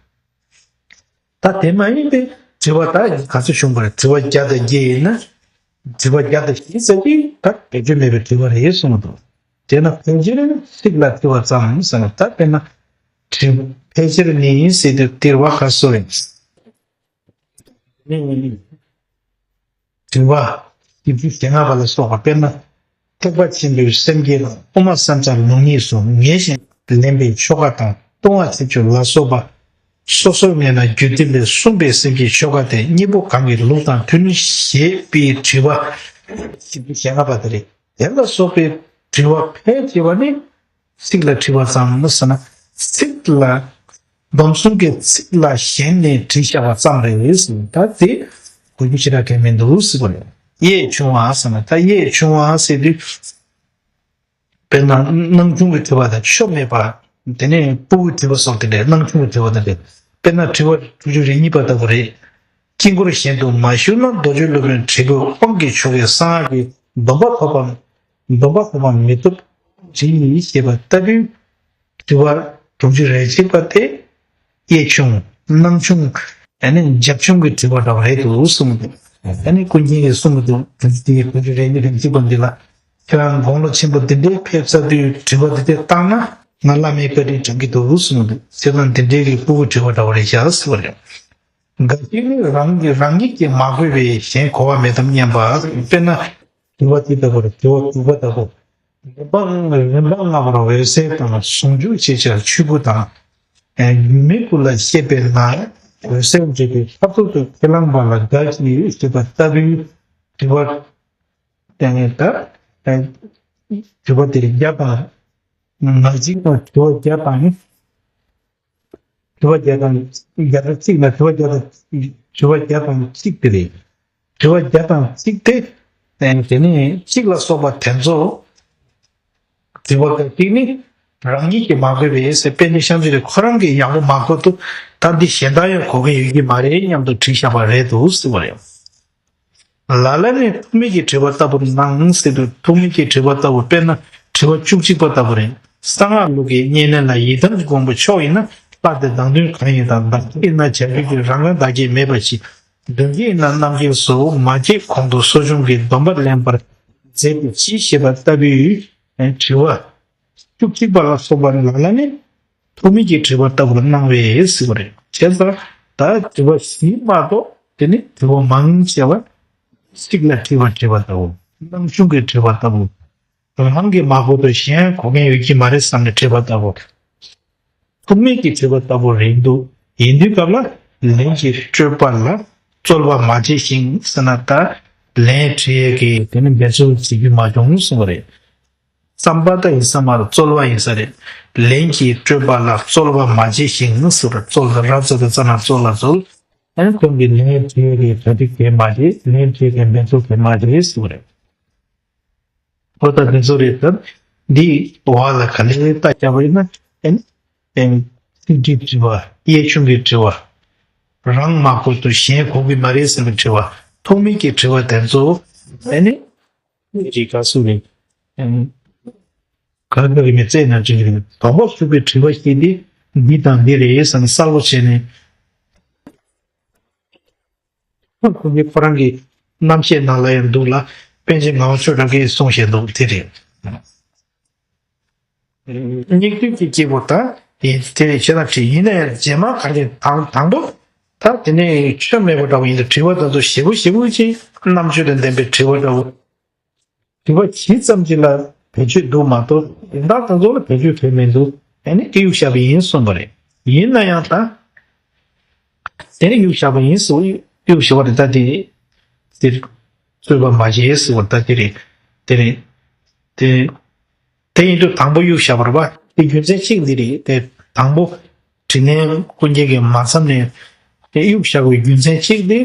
ད་དེ་མ་ཡིན་པའི་དྲི་བ་ད་ག་ཚོད་བྱུང་བ་རེད། དྲི་བ་བརྒྱ་དང་བརྒྱད་ཡིན་ན། དྲི་བ་བརྒྱ་དང་བཞི་ཙམ་གྱིས་ད་བེད་སྤྱོད་མེད་པའི་དྲི་བ་རེད་གསུངས་འདུག་དེས་ན་ཕལ་ཆེར་ཚིག་ལ་དྲི་བ་ཙམ་ཟེར་ན། ད་དཔེར་ན་དྲི་ཕལ་ཆེར་ནི་ཟེར་དུས་དེར་བ་ག་སོ་རེད། དྲི་བ་བཞི་བཅུ་ཞེ་ལྔ་པ་ལ་སོགས་པ། དཔེར་ན་ཐེག་པ་ཆེན་པོའི་སེམས་བསྐྱེད་དང་དབུ་མ་སེམས་ཙམ་ལུགས་གཉིས་སུ་ངེས་ཤིང་ལེན་པའི་ཆོ་ག་དང་ལྟུང་བ་ཆེ་ཆུང་ལ་སོགས་པ། སོ་སོར་ངེས་ན་རྒྱུད་སྡེ་ལས་གསུངས་པའི་སེམས་བསྐྱེད་ཆོ་ག་དེ་གཉིས་པོ་གང་གི་ལུགས་དང་མཐུན་ཞེས་པའི་དྲི་བ་བཞི་བཅུ་ཞེ་ལྔ་པ་དེ་རེད། དེ་ལ་སོགས་པའི་དྲི་བ་ཕལ་ཆེ་བ་ནི། ཚིག་ལ་དྲི་བ་ཙམ་ཟེར་ན། ཚིག་ལ། སྡོམ་གསུམ་གྱི་ཚིག་ལ་ཞེན་ནས་དྲིས་བཞག་པ་ཙམ་རེད་ཟེར། ད་དེ་གོ་རྒྱུ་ཞེ་དྲག་གང་མི་འདུག་ཟེར་བ་རེད། གཡས་ཕྱུང་བ་ཟེར་ན། ད་གཡས་ཕྱུང་བ་ཟེར་དུས། དཔེར་ན་སྣང་ཆུང་གི་དྲི་བ་དང་ཆོ་མེད་པ། དེ་ནས་སྤུ་གུའི་དྲི་བ་སོགས་དེ་འདྲའི་སྣང་ཆུང་གི་དྲི་བ་དེ་འདྲ། དཔེར་ན་དྲི་བ་དྲུག་ཅུ་རེ་གཉིས་པ་ལྟ་བུ་རེད། དཀྱིལ་འཁོར་གཞན་དུ་མ་ཞུགས་ན། རྡོ་རྗེ་སློབ་དཔོན་དྲིལ་བུ་དབང་གི་ཆོ་གས་གསང་སྔགས་ཀྱི་སྡོམ་པ་ཐོབ་པ། སྡོམ་པ་ཐོབ་པ་མི་ཐུབ་དྲིས་ཞེས་པ་ལྟ་བུའི་དྲི་བ་དྲུག་ཅུ་རེ་གཅིག་པ་དེ། གཡས་ཕྱུང་། སྣང་ཆུང་། ཨ་ནི་རྒྱབ་ཕྱུང་གི་དྲི་བ་འདྲ་བ་རེད་འདུག་གསུངས་འདུག་ཨ་ནི་ཀུན་མཁྱེན་གྱིས་གསུངས་འདུག་དྲུག་ཅུ་དྲུག་ཅུ་རེ་གཉིས་རེ་གཅིག་པ་འདི་ལ། ཁྱེད་རང་དགུང་ལོ་ཆེན་པོ་འདི་འདྲའི་ཕེབས་ཚར་དུས་དྲི་བ་འདི་འདྲ་བཏང་ན། ང་བླ་མའི་བཀའ་དྲིན་དྲན་གྱི་འདུག་གསུངས་འདུག་བྱས་ཙང་འདི་འདྲའི་གི་སྤུ་གུ་དྲི་བ་འདྲ་བ་རེད་ཤག་ཟེར་བ་རེད། འགའ་ཞིག་ནི་རང་གི་རང་ཉིད་ཀྱིས་མ་གོས་པའི་གཞན་གོ་བ་མེད་དམ་སྙམ་པ། དཔེར་ན། དྲི་བ་འདི་ལྟ་བུར་དྲི་བ་དྲུག་པ་ལྟ་བུ། རིམ་པ་རིམ་པ་ལྔ་པར་འོད་གསལ་དང་ཟུང་འཇུག་ཅེས་བྱར་ཆོས་སྐུ་དང་། སྒྱུ་མའི་སྐུ་ལ་བཤད་པས་ན། འོད་གསལ་འབྲེལ་པའི་ཁ་ཐུག་ཏུ་ཁས་བླངས་པ་ལ་དགག་གི་ཡོད་ཅེས་པ་ལྟ་བུའི་དྲི་བ། དེ་ནས་ད། དྲི་བ་དེ་བརྒྱ་དང་། ང་གཅིག་དང་དྲི་བ་བརྒྱ་དང་། དྲི་བ་བརྒྱ་དང་བརྒྱ་དང་གཅིག་ན། དྲི་བ་བརྒྱ་དང་། དྲི་བ་བརྒྱ་དང་གཅིག་དེ་རེད། དྲི་བ་བརྒྱ་དང་གཅིག་དེ། དེ་ནས་གཅིག་ལ་སོགས་པ་དེ་ཚོ། དྲི་བ་གཅིག་ནི། རང་ཉིད་ཀྱིས་མ་གོ་བས་ཟེར། དཔལ་ལྡན་ཤཱཀྱ་ཐུབ་པས་ཁོ་རང་གིས་ཡག་པོ་མ་གོ་འདུག་ད་འདི་གཞན་དག་ཡང་གོ་མཁན་ཡོད་ཀྱི་མ་རེད་སྙམ་དུ་བྲིས་བཞག་པ་རེད་འདུག་ཟེར་བ་རེད། ལ་ལ་ནི་ཐོགས་མེད་ཀྱི་དྲི་བ་ལྟ་བུར་སྣང་ཟེར་དུས། ཐོགས་མེད་ཀྱི་དྲི་བ་ལྟ་བུ། དཔེར་ན་དྲི་བ་བཅུ་གཅིག་པ་ལྟ་བུ་རེད། གསང་སྔགས་ལུགས་ཀྱི་བསྙེན་གནས་ལ་ཡི་དམ་གྱི་དགོངས་པ་མཆོག་ཡིན་ན། ལྷ་དེ་བདག་མདུན་གང་ཡིན་དང་། བདག་བསྐྱེད་ན་བྱ་རྒོད་ཀྱི། རང་གང་བདག་བསྐྱེད་མེད་པ་ཞིག་འདོན་གྱི་ཡིན་ན། རྣམ་མཁྱེན་སོགས་མ་བསྐྱེད་གོང་དུ་གསོ་སྦྱོང་གི་སྡོམ་པ་ལེན་པར་མཛད་དེ་ཅི་ཞེས་པ་ལྟ་བུའི་དྲི་བ་བཅུ་གཅིག་པ་ལ་སོགས་པ་ལ་ལ་ནི་ཐོགས་མེད་ཀྱི་དྲི་བ་ལྟ་བུར་སྣང་བས་ཟེར་བ་རེད། བྱས་ཙང་ད་དྲི་བ་བཞི་མ་གཏོགས་དེ་ནི་དྲི་བ་མང་ཆེ་བ་གཅིག་ལ་དྲི་བ་དྲི་བ་ལྟ་བུ། སྣང་ཆུང་གི་དྲི་བ་ལྟ་བུ། རང་གིས་མ་གོ་དུས་གཞན་གོ་མཁན་ཡོད་ཀྱི་མ་རེད་བསམ་ནས་དྲི་བ་ལྟ་བུ། ཐོགས་མེད་ཀྱི་དྲི་བ་ལྟ་བུ་རེད་འདུག་ཡིན་དུས་སྐབས་ལ་ལན་གྱི་སྤྲོས་པ་ལ་རྩོལ་བ་མ་བྱས་ཤིང་ཟེར་ན། ད་ལན་དྲི་ཡས་ཀྱི་དེ་ནི་འབད་རྩོལ་བྱེད་རྒྱུ་མ་བྱུང་གསུངས་པ་རེད། བསམ་པ་ད་ཡིན་ས་མ་རེད། རྩོལ་བ་ཡིན་ས་རེད། ལན་གྱི་སྤྲོས་པ་ལ་རྩོལ་བ་མ་བྱས་ཤིང་ཟེར་བ་རེད། རྩོལ་ད་ར་ཙ་ད་ཙ་ན་རྩོལ་ལ་རྩོལ། ཨན་ཁོང་གིས་ལན་དྲི་ཡས་ཀྱི་གྲ་སྒྲིག་དེ་མ་བྱས། ལན་དྲི་ཡས་ཀྱི་འབད་རྩོལ་དེ་མ་བྱས་ཟེར་བ་རེད། ཨོ་ད་དེ་ཚོ་རེད་དམ། འདི་བ་ལ་ག་ལེར་ལྟ་རྒྱབ་པ་ཡིན་ན། ཨན་ཨན་ཚིག་འབྲུའི་དྲི་བ། གཡས་ཆུང་གི་དྲི་བ། རང་མ་གོ་དུས་གཞན་གོ་གི་མ་རེད་ཟེར་བའི་དྲི་བ། ཐོགས་མེད་ཀྱི་དྲི་བ་དེ་ཚོ་ཨ་ནི་རིགས་ག་སུ་རེད། ཨན་ག་ག་གི་མི་རྩད་ན་ཅིག་རེད། དོགས་པ་ཟུག་པའི་དྲི་བ་ཞིག་འདི་འདི་དང་འདི་རེད་ཟེར་ནས་གསལ་པོ་བྱས་ནས། ཁོང་གིས་ཁོ་རང་གི་རྣམ་བཤད་ནང་ལ་ཡང་འདུག་ལ། པཎ་ཆེན་ངག་དབང་ཆོས་གྲགས་ཀྱིས་གསུངས་བཞག་འདུག་དེ་རེད། སྙིགས་དུས་ཀྱི་སྐྱེས་བུ་དང་དེ་དེ་རེད། ཞེ་དྲག་བྲིས། ཡིན་ན་ཡང་རྗེས་མ་ག་རེ་དང་དང་པོ་ད་དེ་ནས་ཆོ་མེད་པ་འདྲ་བོ་ཡིན་ད། དྲི་བ་དེ་ཚོ་ཞེ་པོ་ཞེ་པོ་ཅིག་རྣམ་དཔྱོད་དང་ལྡན་པའི་དྲི་བ་འདྲ་བོ། དྲི་བ་ཇི་ཙམ་ཅིག་ལ་བེད་སྤྱོད་འདུག་མ་གཏོགས་ཡིན་ད་དེ་ཚོ་ལ་བེད་སྤྱོད་བྱས་མི་འདུག་ཨ་ནི་གཡུག་བཞག་པ་ཡིན་གསུངས་པ་རེད། ཡིན་ན་ཡང་ད་དེ་ནི་གཡུག་བཞག་པ་ཡིན་ཟེར། གཡུག་བཞག་པ་རེད། ད་དེ་དེ་རྩོད་པ་མ་བྱས་ཟེར་བ་ད་དེ་རེད། དེ་རེད། དེ་དེ་ཡིན་དུས་དང་པོ་གཡུག་བཞག་པ་རེད་པ། དེ་རྒྱུ་མཚན་གཅིག་འདི་རེད། དེ་དང་པོ་དྲིན་ལན་ཀུན་མཁྱེན་གྱིས་མ་བསམ་ནས་དེ་གཡུག་བཞག་པའི་རྒྱུ་མཚན་གཅིག་དེ།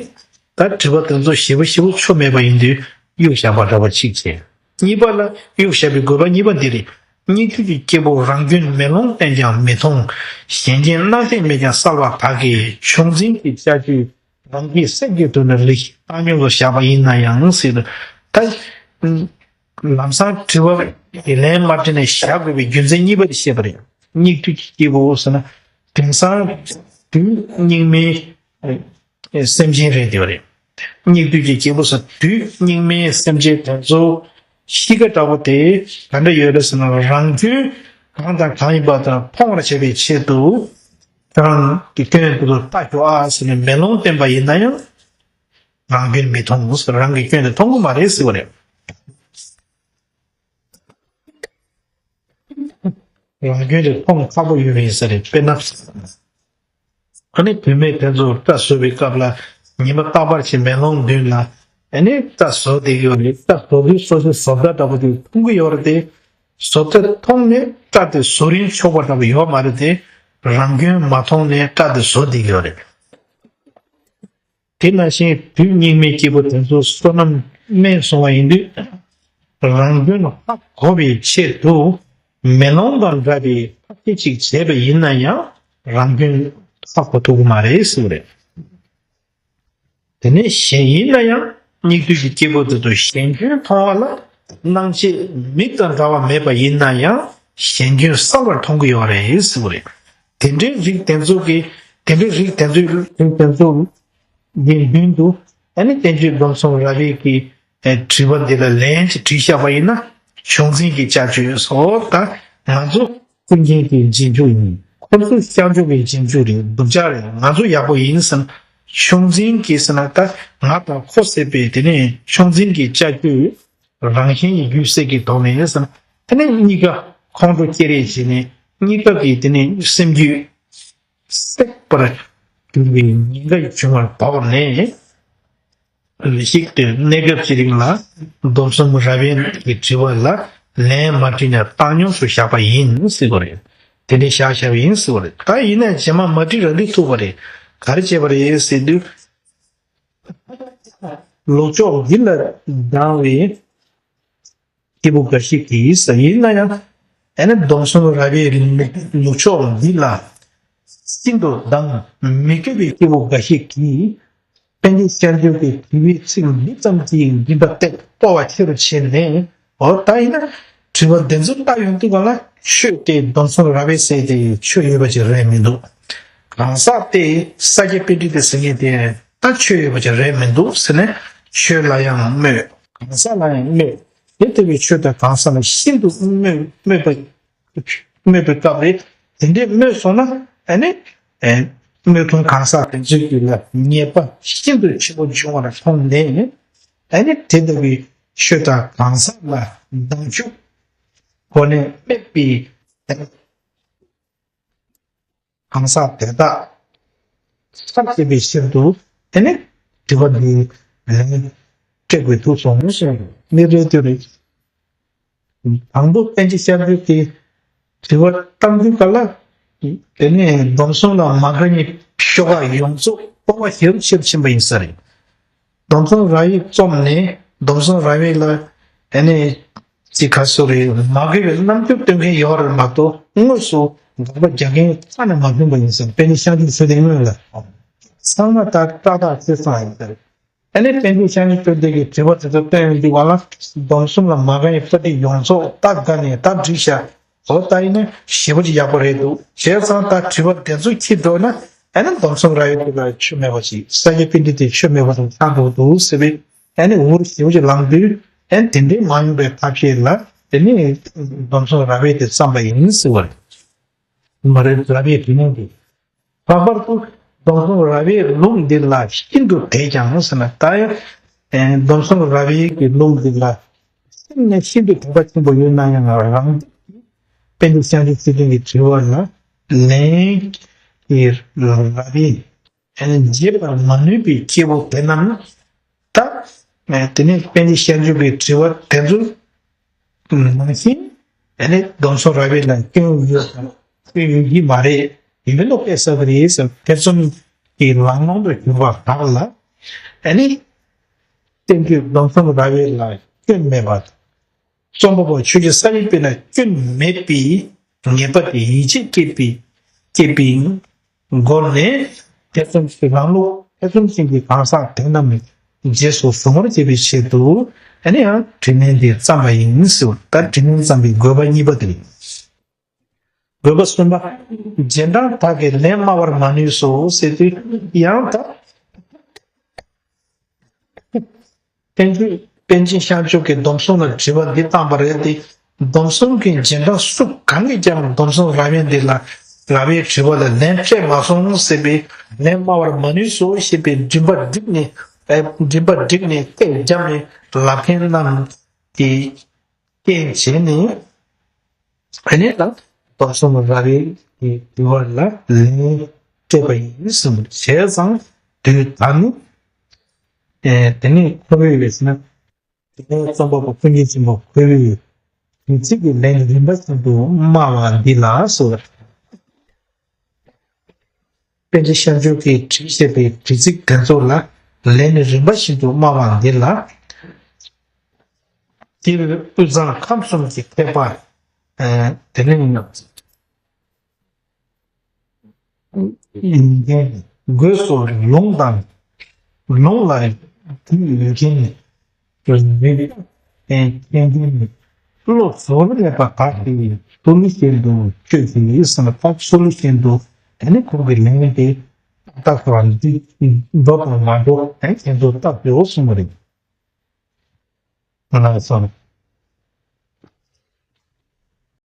ད་དྲི་བ་དེ་ཚོ་ཞེ་པོ་ཞེ་པོ་ཆོ་མེད་པ་ཡིན་དུས་གཡུག་བཞག་པ་འདྲ་བ་གཅིག་བྱས། གཉིས་པ་ལ་གཡུག་བཞག་པའི་དགོས་པ་གཉིས་པ་འདི་རེད། སྙིགས་དུས་ཀྱི་སྐྱེས་བུ་རང་སྐྱོན་མེ་ལོང་བསྟན་ཀྱང་མི་མཐོང་། གཞན་སྐྱོན་སྣང་ཚད་མེད་ཀྱང་གསལ་བར་བག་གི། ཆུང་འཛིན་གྱི་ཅ་ཅོས་རང་གི་སེམས་ཀྱི་དོན་ལ་རིགས་བཏང་སྙོམས་སུ་བཞག་པ་ཡིན་ན་ཡང་ཟེར། ད་ལམ་སང་དྲི་བ་ལན་མ་དྲིས་ནས་བཞག་དགོས་པའི་རྒྱུ་མཚན་གཉིས་པ་དེ་བཤད་པ་རེད། སྙིགས་དུས་ཀྱི་སྐྱེས་བུ་ཟེར་ན་དེང་སང་དུས་སྙིགས་མའི་སེམས་ཅན་རེད་དེ་བ་རེད། སྙིགས་དུས་ཀྱི་སྐྱེས་བུ་ཟེར་དུས་སྙིགས་མའི་སེམས་ཅན་དེ་ཚོ་གཤིས་ཀ་འདྲ་བོ་དེ་ག་འདྲ་ཡོད་རེད་ཟེར་ན། རང་སྐྱོན་གང་དང་གང་ཡིན་པ་དེ་མཐོང་བར་བྱེད་པའི་ཆེད་དུ་ཁྱེད་རང་གི་སྐྱོན་དེ་ཚོ་ལྟ་ཤོག་ཨ་ཟེར་ནས་མེ་ལོང་བསྟན་པ་ཡིན་ན་ཡང་། རང་སྐྱོན་མི་མཐོང་ཟེར། རང་གི་སྐྱོན་དེ་མཐོང་གི་མ་རེད་ཟེར་བ་རེད། རང་སྐྱོན་དེ་མཐོང་ཁག་པོ་ཡོད་པ་ཡིན་ས་རེད། དཔེར་ན། ཨ་ནི་བུད་མེད་དེ་ཚོ་སྐྲ་བཟོ་བའི་སྐབས་ལ་ཉི་མ་རྟག་པར་གྱི་མེ་ལོང་མདུན་ལ་ཨ་ནི་སྐྲ་བཟོ་བསྡད་ཀྱི་ཡོད་རེད། སྐྲ་བཟོ་དུས་སོ་སོའི་བཟོ་ལྟ་འདྲ་པོ་དེ་མཐོང་གི་ཡོད་རེད་དེ། བཟོ་ལྟ་མཐོང་ནས་སྐྲ་དེ་བཟོ་རིན་ཆོག་པ་འདྲ་པོ་ཡོད་མ་རེད་དེ། རང་སྐྱོན་མ་མཐོང་ནས་སྐྲ་དེ་བཟོ་བསྡད་ཀྱི་ཡོད་རེད། དེ་ནང་བཞིན་དུས་སྙིགས་མའི་སྐྱེས་བུ་དེ་ཚོ་བསོད་ནམས་དམན་སོང་བ་ཡིན་དུས། རང་སྐྱོན་ཧ་གོ་བའི་ཆེད་དུ་མེ་ལོང་དང་འདྲ་བའི་ཐབས་ཤེས་ཅིག་བྱས་པ་ཡིན་ན་ཡང་རང་སྐྱོན་ཧ་གོ་ཐུབ་ཀྱི་མ་རེད་ཟེར་བ་རེད། དེ་ནས་གཞན་ཡིན་ན་ཡང་སྙིགས་དུས་ཀྱི་སྐྱེས་བུ་དེ་ཚོ་གཞན་སྐྱོན་མཐོང་བ་ལ་སྣང་བྱེད་མིག་དང་འདྲ་བ་མེད་པ་ཡིན་ན་ཡང་གཞན་སྐྱོན་གསལ་བར་མཐོང་གི་ཡོད་རེད་ཟེར་བ་རེད། དེ་འདྲའི་རིགས་དེ་ཚོ་གི་དེ་འདྲའི་རིགས་དེ་ཚོའི་རིགས་དེ་ཚོ་གི་མདུན་དུ་ཨ་ནི་བསྟན་བཅོས་སྡོམ་གསུམ་རབ་དབྱེ་གི་དྲི་བ་འདི་ལ་ལན་ཅིག་དྲིས་བཞག་པ་ཡིན་ན། ཆུང་འཛིན་གྱི་ཅ་ཅོས་སོ། ད་ང་ཚོ་ཀུན་མཁྱེན་གྱི་རྗེས་འཇུག་ཡིན། ཁོ་ཚོ་ཤར་ཕྱོགས་ཀྱི་རྗེས་འཇུག་རེད། སྡུག་ཅག་རེད། ང་ཚོ་ཡག་པོ་ཡིན་ཟེར་ན། ཆུང་འཛིན་གྱིས་ཟེར་ན་ད་ང་དང་ཁོ་ཟེར་བའི་དེ་ནས་ཆུང་འཛིན་གྱི་ཅ་ཅོས་རང་གཞན་གྱི་རྒྱུད་བསྲེས་ཀྱི་ཐོག་ནས་ཟེར་ན། དེ་ནས་གཉིས་ཀ་ཁོང་ཁྲོ་སྐྱེ་རེས་བྱས་ནས་གཉིས་ཀ་གི་དེ་ནས་སེམས་རྒྱུད་སྲེག་པར་གྱུར་པའི་ཉེན་ཁ་བྱུང་བར་དོགས་ནས། ཞིག་སྟེ། གནས་སྐབས་ཀྱི་རིང་ལ་སྡོམ་གསུམ་རབ་དབྱེ་གི་དྲི་བ་ལ་ལན་མ་དྲིས་ནས་བཏང་སྙོམས་སུ་བཞག་པ་ཡིན་ཟེར་བ་རེད། དེ་འདྲའི་བཞག་བཞག་པ་ཡིན་ཟེར་བ་རེད། ད་ཡིན་ན་རྗེས་མ་མ་དྲིས་རང་དྲིས་ཐུབ་པ་རེད། ག་རེ་བྱས་པ་རེད་ཟེར་དུས། ལོག་ཕྱོགས་འདི་ལ་སྡང་བའི་སྐྱེས་བུ་འགའ་ཞིག་གིས་ཟེར། ཡིན་ན་ཡང་ ཨ་ནི་སྡོམ་གསུམ་རབ་དབྱེ་ལུགས་ཕྱོགས་འདི་ལ་ཤིན་ཏུ་དང་མི་བསྐྱོད་པའི་སྐྱེས་བུ་འགའ་ཞིག་གིས། པཎ་ཆེན་ཤཱཀྱ་གི་དྲི་བའི་ཚིག་འདི་ཙམ་གྱིས་འདི་འདྲ་སྟེ་སྤོབས་པ་ཆེ་རུ་ཕྱིན་ནས། འོ་ད་ཡིན་ན་དྲི་བ་འདི་ཚོ་ལྟ་ཡོང་དུས་ག་ལ་ཆོས་དེ་སྡོམ་གསུམ་རབ་དབྱེ་ཟེར་དེ་ཆོས་ཡོད་པ་ཅིག་རེད་མི་འདུག་གང་ཟག་དེ་ས་སྐྱ་པཎྜི་ཏ་ཟེར་མཁན་དེ་ད་ཆོས་ཡོད་པ་ཅིག་རེད་མི་འདུག་ཟེར་ནས་ཆོས་ལ་ཡང་སྨོད། གང་ཟག་ལ་ཡང་སྨོད། དེ་ལྟ་བུའི་ཆོས་དང་གང་ཟག་ལ་ཤིན་ཏུ་སྨོད་སྨོད་པ། སྨོད་པའི་སྐབས་རེད། དེ་འདྲའི་སྨོད་སོང་ན་ཨ་ནི། ཨེ། སྨོད་མཁན་གང་ཟག་དེ་ཚོའི་རྒྱུད་ལ་ཉེས་པ་ཤིན་ཏུ་ཆེན་པོ་འབྱུང་བ་ལ་མཐོང་ནས། ཨ་ནི་དེ་ལྟ་བུའི་ཆོས་དང་གང་ཟག་ལ་སྡང་ཕྱོགས་སྒོ་ནས་སྨོད་པའི་གང་ཟག་དེ་དག་ཚར་བཅད་པའི་ཕྱིར་དུ་ཨ་ནི་དྲི་བ་འདི་ལན་སྤྲད་དགོས་ཐུག་སོང་ཞེས་ནི་རེད་དེ་རེད། དང་པོ་པཎ་ཆེན་ཤཱཀྱ་གིས་དྲི་བ་བཏང་དུས་ག་ལ། དེ་ནས་སྡོམ་གསུམ་ལ་མ་དགའ་ཉེས་ཤོ་ག་ཡོངས་རྫོགས་སྤོབས་པ་ཞེ་པོ་ཆེར་ཕྱིན་པ་ཡིན་ས་རེད། སྡོམ་གསུམ་རབ་དབྱེ་རྩོམ་ནས་སྡོམ་གསུམ་རབ་དབྱེ་ལ་དེ་ནས་ཅི་ག་སོ་རེད་མ་དགའ་བའི་རྣམ་འགྱུར་སྟོན་མཁན་ཡོད་རེད་མ་གཏོགས་དངོས་སུ་དགག་པ་རྒྱག་མཁན་རྩ་ནས་མ་བྱུང་པ་ཡིན་ས་རེད། པཎ་ཆེན་ཤཱཀྱ་ཚུལ་ལྡན་སྨོན་ལ་ཚང་མ་ད་ཏག་ཏག་ཚེ་སང་ཡིན་ས་རེད། ཨ་ནི་པཎ་ཆེན་ཤཱཀྱ་ཐུབ་བསྟན་གྱིས་དྲི་བ་དེ་ཚོ་བཏོན་ཡོང་དུས་བ་ལ་སྡོམ་གསུམ་ལ་མ་དགའ་བའི་བཀའ་དྲིན་ཡོངས་རྫོགས་ད་དགའ་ནས་ད་འགྲིག་ཤག་འོ་ད་ཡིན་ན་ཞེ་པོ་ཅིག་ཡག་པོ་རེད་འདུག་བྱས་ཙང་ད་དྲི་བ་དེ་ཚོ་ཁྱི་འགྲོ་ན་ཨ་ནི་སྡོམ་གསུམ་རབ་དབྱེ་དེ་ལ་ཆོས་མེད་པ་ཞིག་ས་སྐྱ་པཎྜི་ཏའི་ཆོས་མེད་པ་དང་ཆགས་འགྲོ་འདུག་ཟེར་བའི་ཨ་ནི་འུར་ཞེ་པོ་ཅིག་ལངས་དུས་ཨ་ནི་དེ་འདྲའི་མ་ཡོང་པའི་ཐབས་ཤེས་ལ་དེ་ནི་སྡོམ་གསུམ་རབ་དབྱེ་དེ་བརྩམས་པ་ཡིན་ཟེར་བ་རེད། མ་རེད་རབ་དབྱེ་དྲི་བ་འདི། ལྷག་པར་དུ་སྡོམ་གསུམ་རབ་དབྱེའི་ལུགས་འདི་ལ་ཤིན་ཏུ་དད་ཀྱང་ཟེར་ན་ད་ཡང་སྡོམ་གསུམ་རབ་དབྱེ་གི་ལུགས་འདི་ལ་སེམས་ནས་ཤིན་ཏུ་དད་པ་ཆེན་པོ་ཡོད་ན་ཡང་རང་པཎ་ཆེན་ཤཱཀྱ་ཐུབ་བསྟན་གྱི་དྲི་བ་ལ་ལན་གྱི་རབ་དབྱེ་རྗེད་པར་མ་ནུས་པའི་སྐྱེས་བུ་དེ་རྣམས་ད། དེ་ནས་པཎ་ཆེན་ཤཱཀྱ་གི་དྲི་བ་དེ་ཚོ་ནང་བཞིན་དེ་ནས་སྡོམ་གསུམ་རབ་དབྱེ་ལ་སྐྱོན་ཡོད་དམ་སྐྱོན་ཡོད་ཀྱི་མ་རེད། ཡོད་ལུགས་སྐད་ཆ་རེད་ཟེར་ཐེ་ཚོམ་གྱི་ལང་ལོང་དུ་གྱུར་པ་དག་ལ་ཨ་ནི་བསྟན་བཅོས་སྡོམ་གསུམ་རབ་དབྱེ་ལ་སྐྱོན་མེད་པ། རྩོམ་པ་པོ་ཆོས་རྗེ་ས་ཡི་དཔེར་ན་སྐྱོན་མེད་པའི་ངེས་པ་དེ་ཡིད་ཆེས་སྐྱེད་པའི་སྐྱེད་པའི་སྒོ་ནས་ཐེ་ཚོམ་གྱི་རང་ལུགས་ཐེ་ཚོམ་ཅན་གྱི་གང་ཟག་དེ་རྣམས་རྗེས་སུ་བཟུང་བར་བྱེད་པའི་ཆེད་དུ་ཨ་ནི་ཡང་དྲི་བ་འདི་བརྩམས་པ་ཡིན་ཟེར། ད་དྲི་བ་བརྩམས་པའི་དགོས་པ་གཉིས་པ་དེ་རེད། དགོས་པ་གསུམ་པ། རྗེས་འབྲང་དག་གིས་ལན་སྨྲ་བར་མ་ནུས་སོ་ཟེར་དུས་ཡང་དག་པཎ་ཆེན་པཎ་ཆེན་ཤཱཀྱ་མཆོག་གིས་སྡོམ་གསུམ་ལ་དྲི་བ་འདི་བཏང་པ་རེད་དེ། སྡོམ་གསུམ་གྱི་རྗེས་འབྲང་སུ་གང་གིས་ཀྱང་སྡོམ་གསུམ་རབ་དབྱེ་འདི་ལ་རབ་དབྱེའི་དྲི་བ་ལ་ལན་སྤྲད་མ་སོང་ཟེར་བའི་ལན་སྨྲ་བར་མ་ནུས་སོ་ཞེས་པའི་མགྲིན་པ་བསྒྲིགས་ནས་མགྲིན་པ་བསྒྲིགས་ནས་སྐད་བརྒྱབ་ནས་ལབ་མཁན་རྣམས་ཀྱི་རྐྱེན་བྱས་ནས། ཨ་ནི་ལ་སྡོམ་གསུམ་རབ་དབྱེ་གི་དྲི་བ་ལ་ལན་སྤྲད་པ་ཡིན་གསུངས། བྱས་ཙང་དུས་ད་ནི། ཨེ། དེ་ནས་ཁོ་བོས་བས་ན། དེ་ནས་རྩོམ་པ་པོ་ཀུན་མཁྱེན་ཆེན་པོ་ཁོ་བོས་དྲི་ཚིག་གི་ལན་རིམ་པ་བཞིན་དུ་སྨྲ་བ་འདི་ལ་ཟེར། པཎ་ཆེན་ཤཱཀྱ་མཆོག་གིས་བྲིས་བཞག་པའི་དྲི་ཚིག་དེ་ཚོ་ལ་ལན་རིམ་པ་བཞིན་དུ་སྨྲ་བ་འདི་ལ། འདིར་དབུས་གཙང་ཁམས་གསུམ་གྱི་ཐེག་པ། ཨ། དེ་ནས་ཡིན་མཁན་སྒོས་སུ་ལུང་དང་ལུང་ལ་རྒྱུས་ཡོད་མཁན་རིག་པ་མཁྱེན་མཁན་བློ་ཟུར་མེད་པ་དག་གིས་ཚུལ་བཞིན་དུ་དཔྱོད་ཅིང་ཡིད་བསམ་པ་ཚུལ་བཞིན་དུ་དེ་ནི་ཁོང་གི་ལན་དེ་ཏག་ཏག་འགྲོ་དང་མ་འགྲོ་དེ་ཚོ་ལྟ་དགོས་གསུངས་པ་རེད། ང་ཚོ་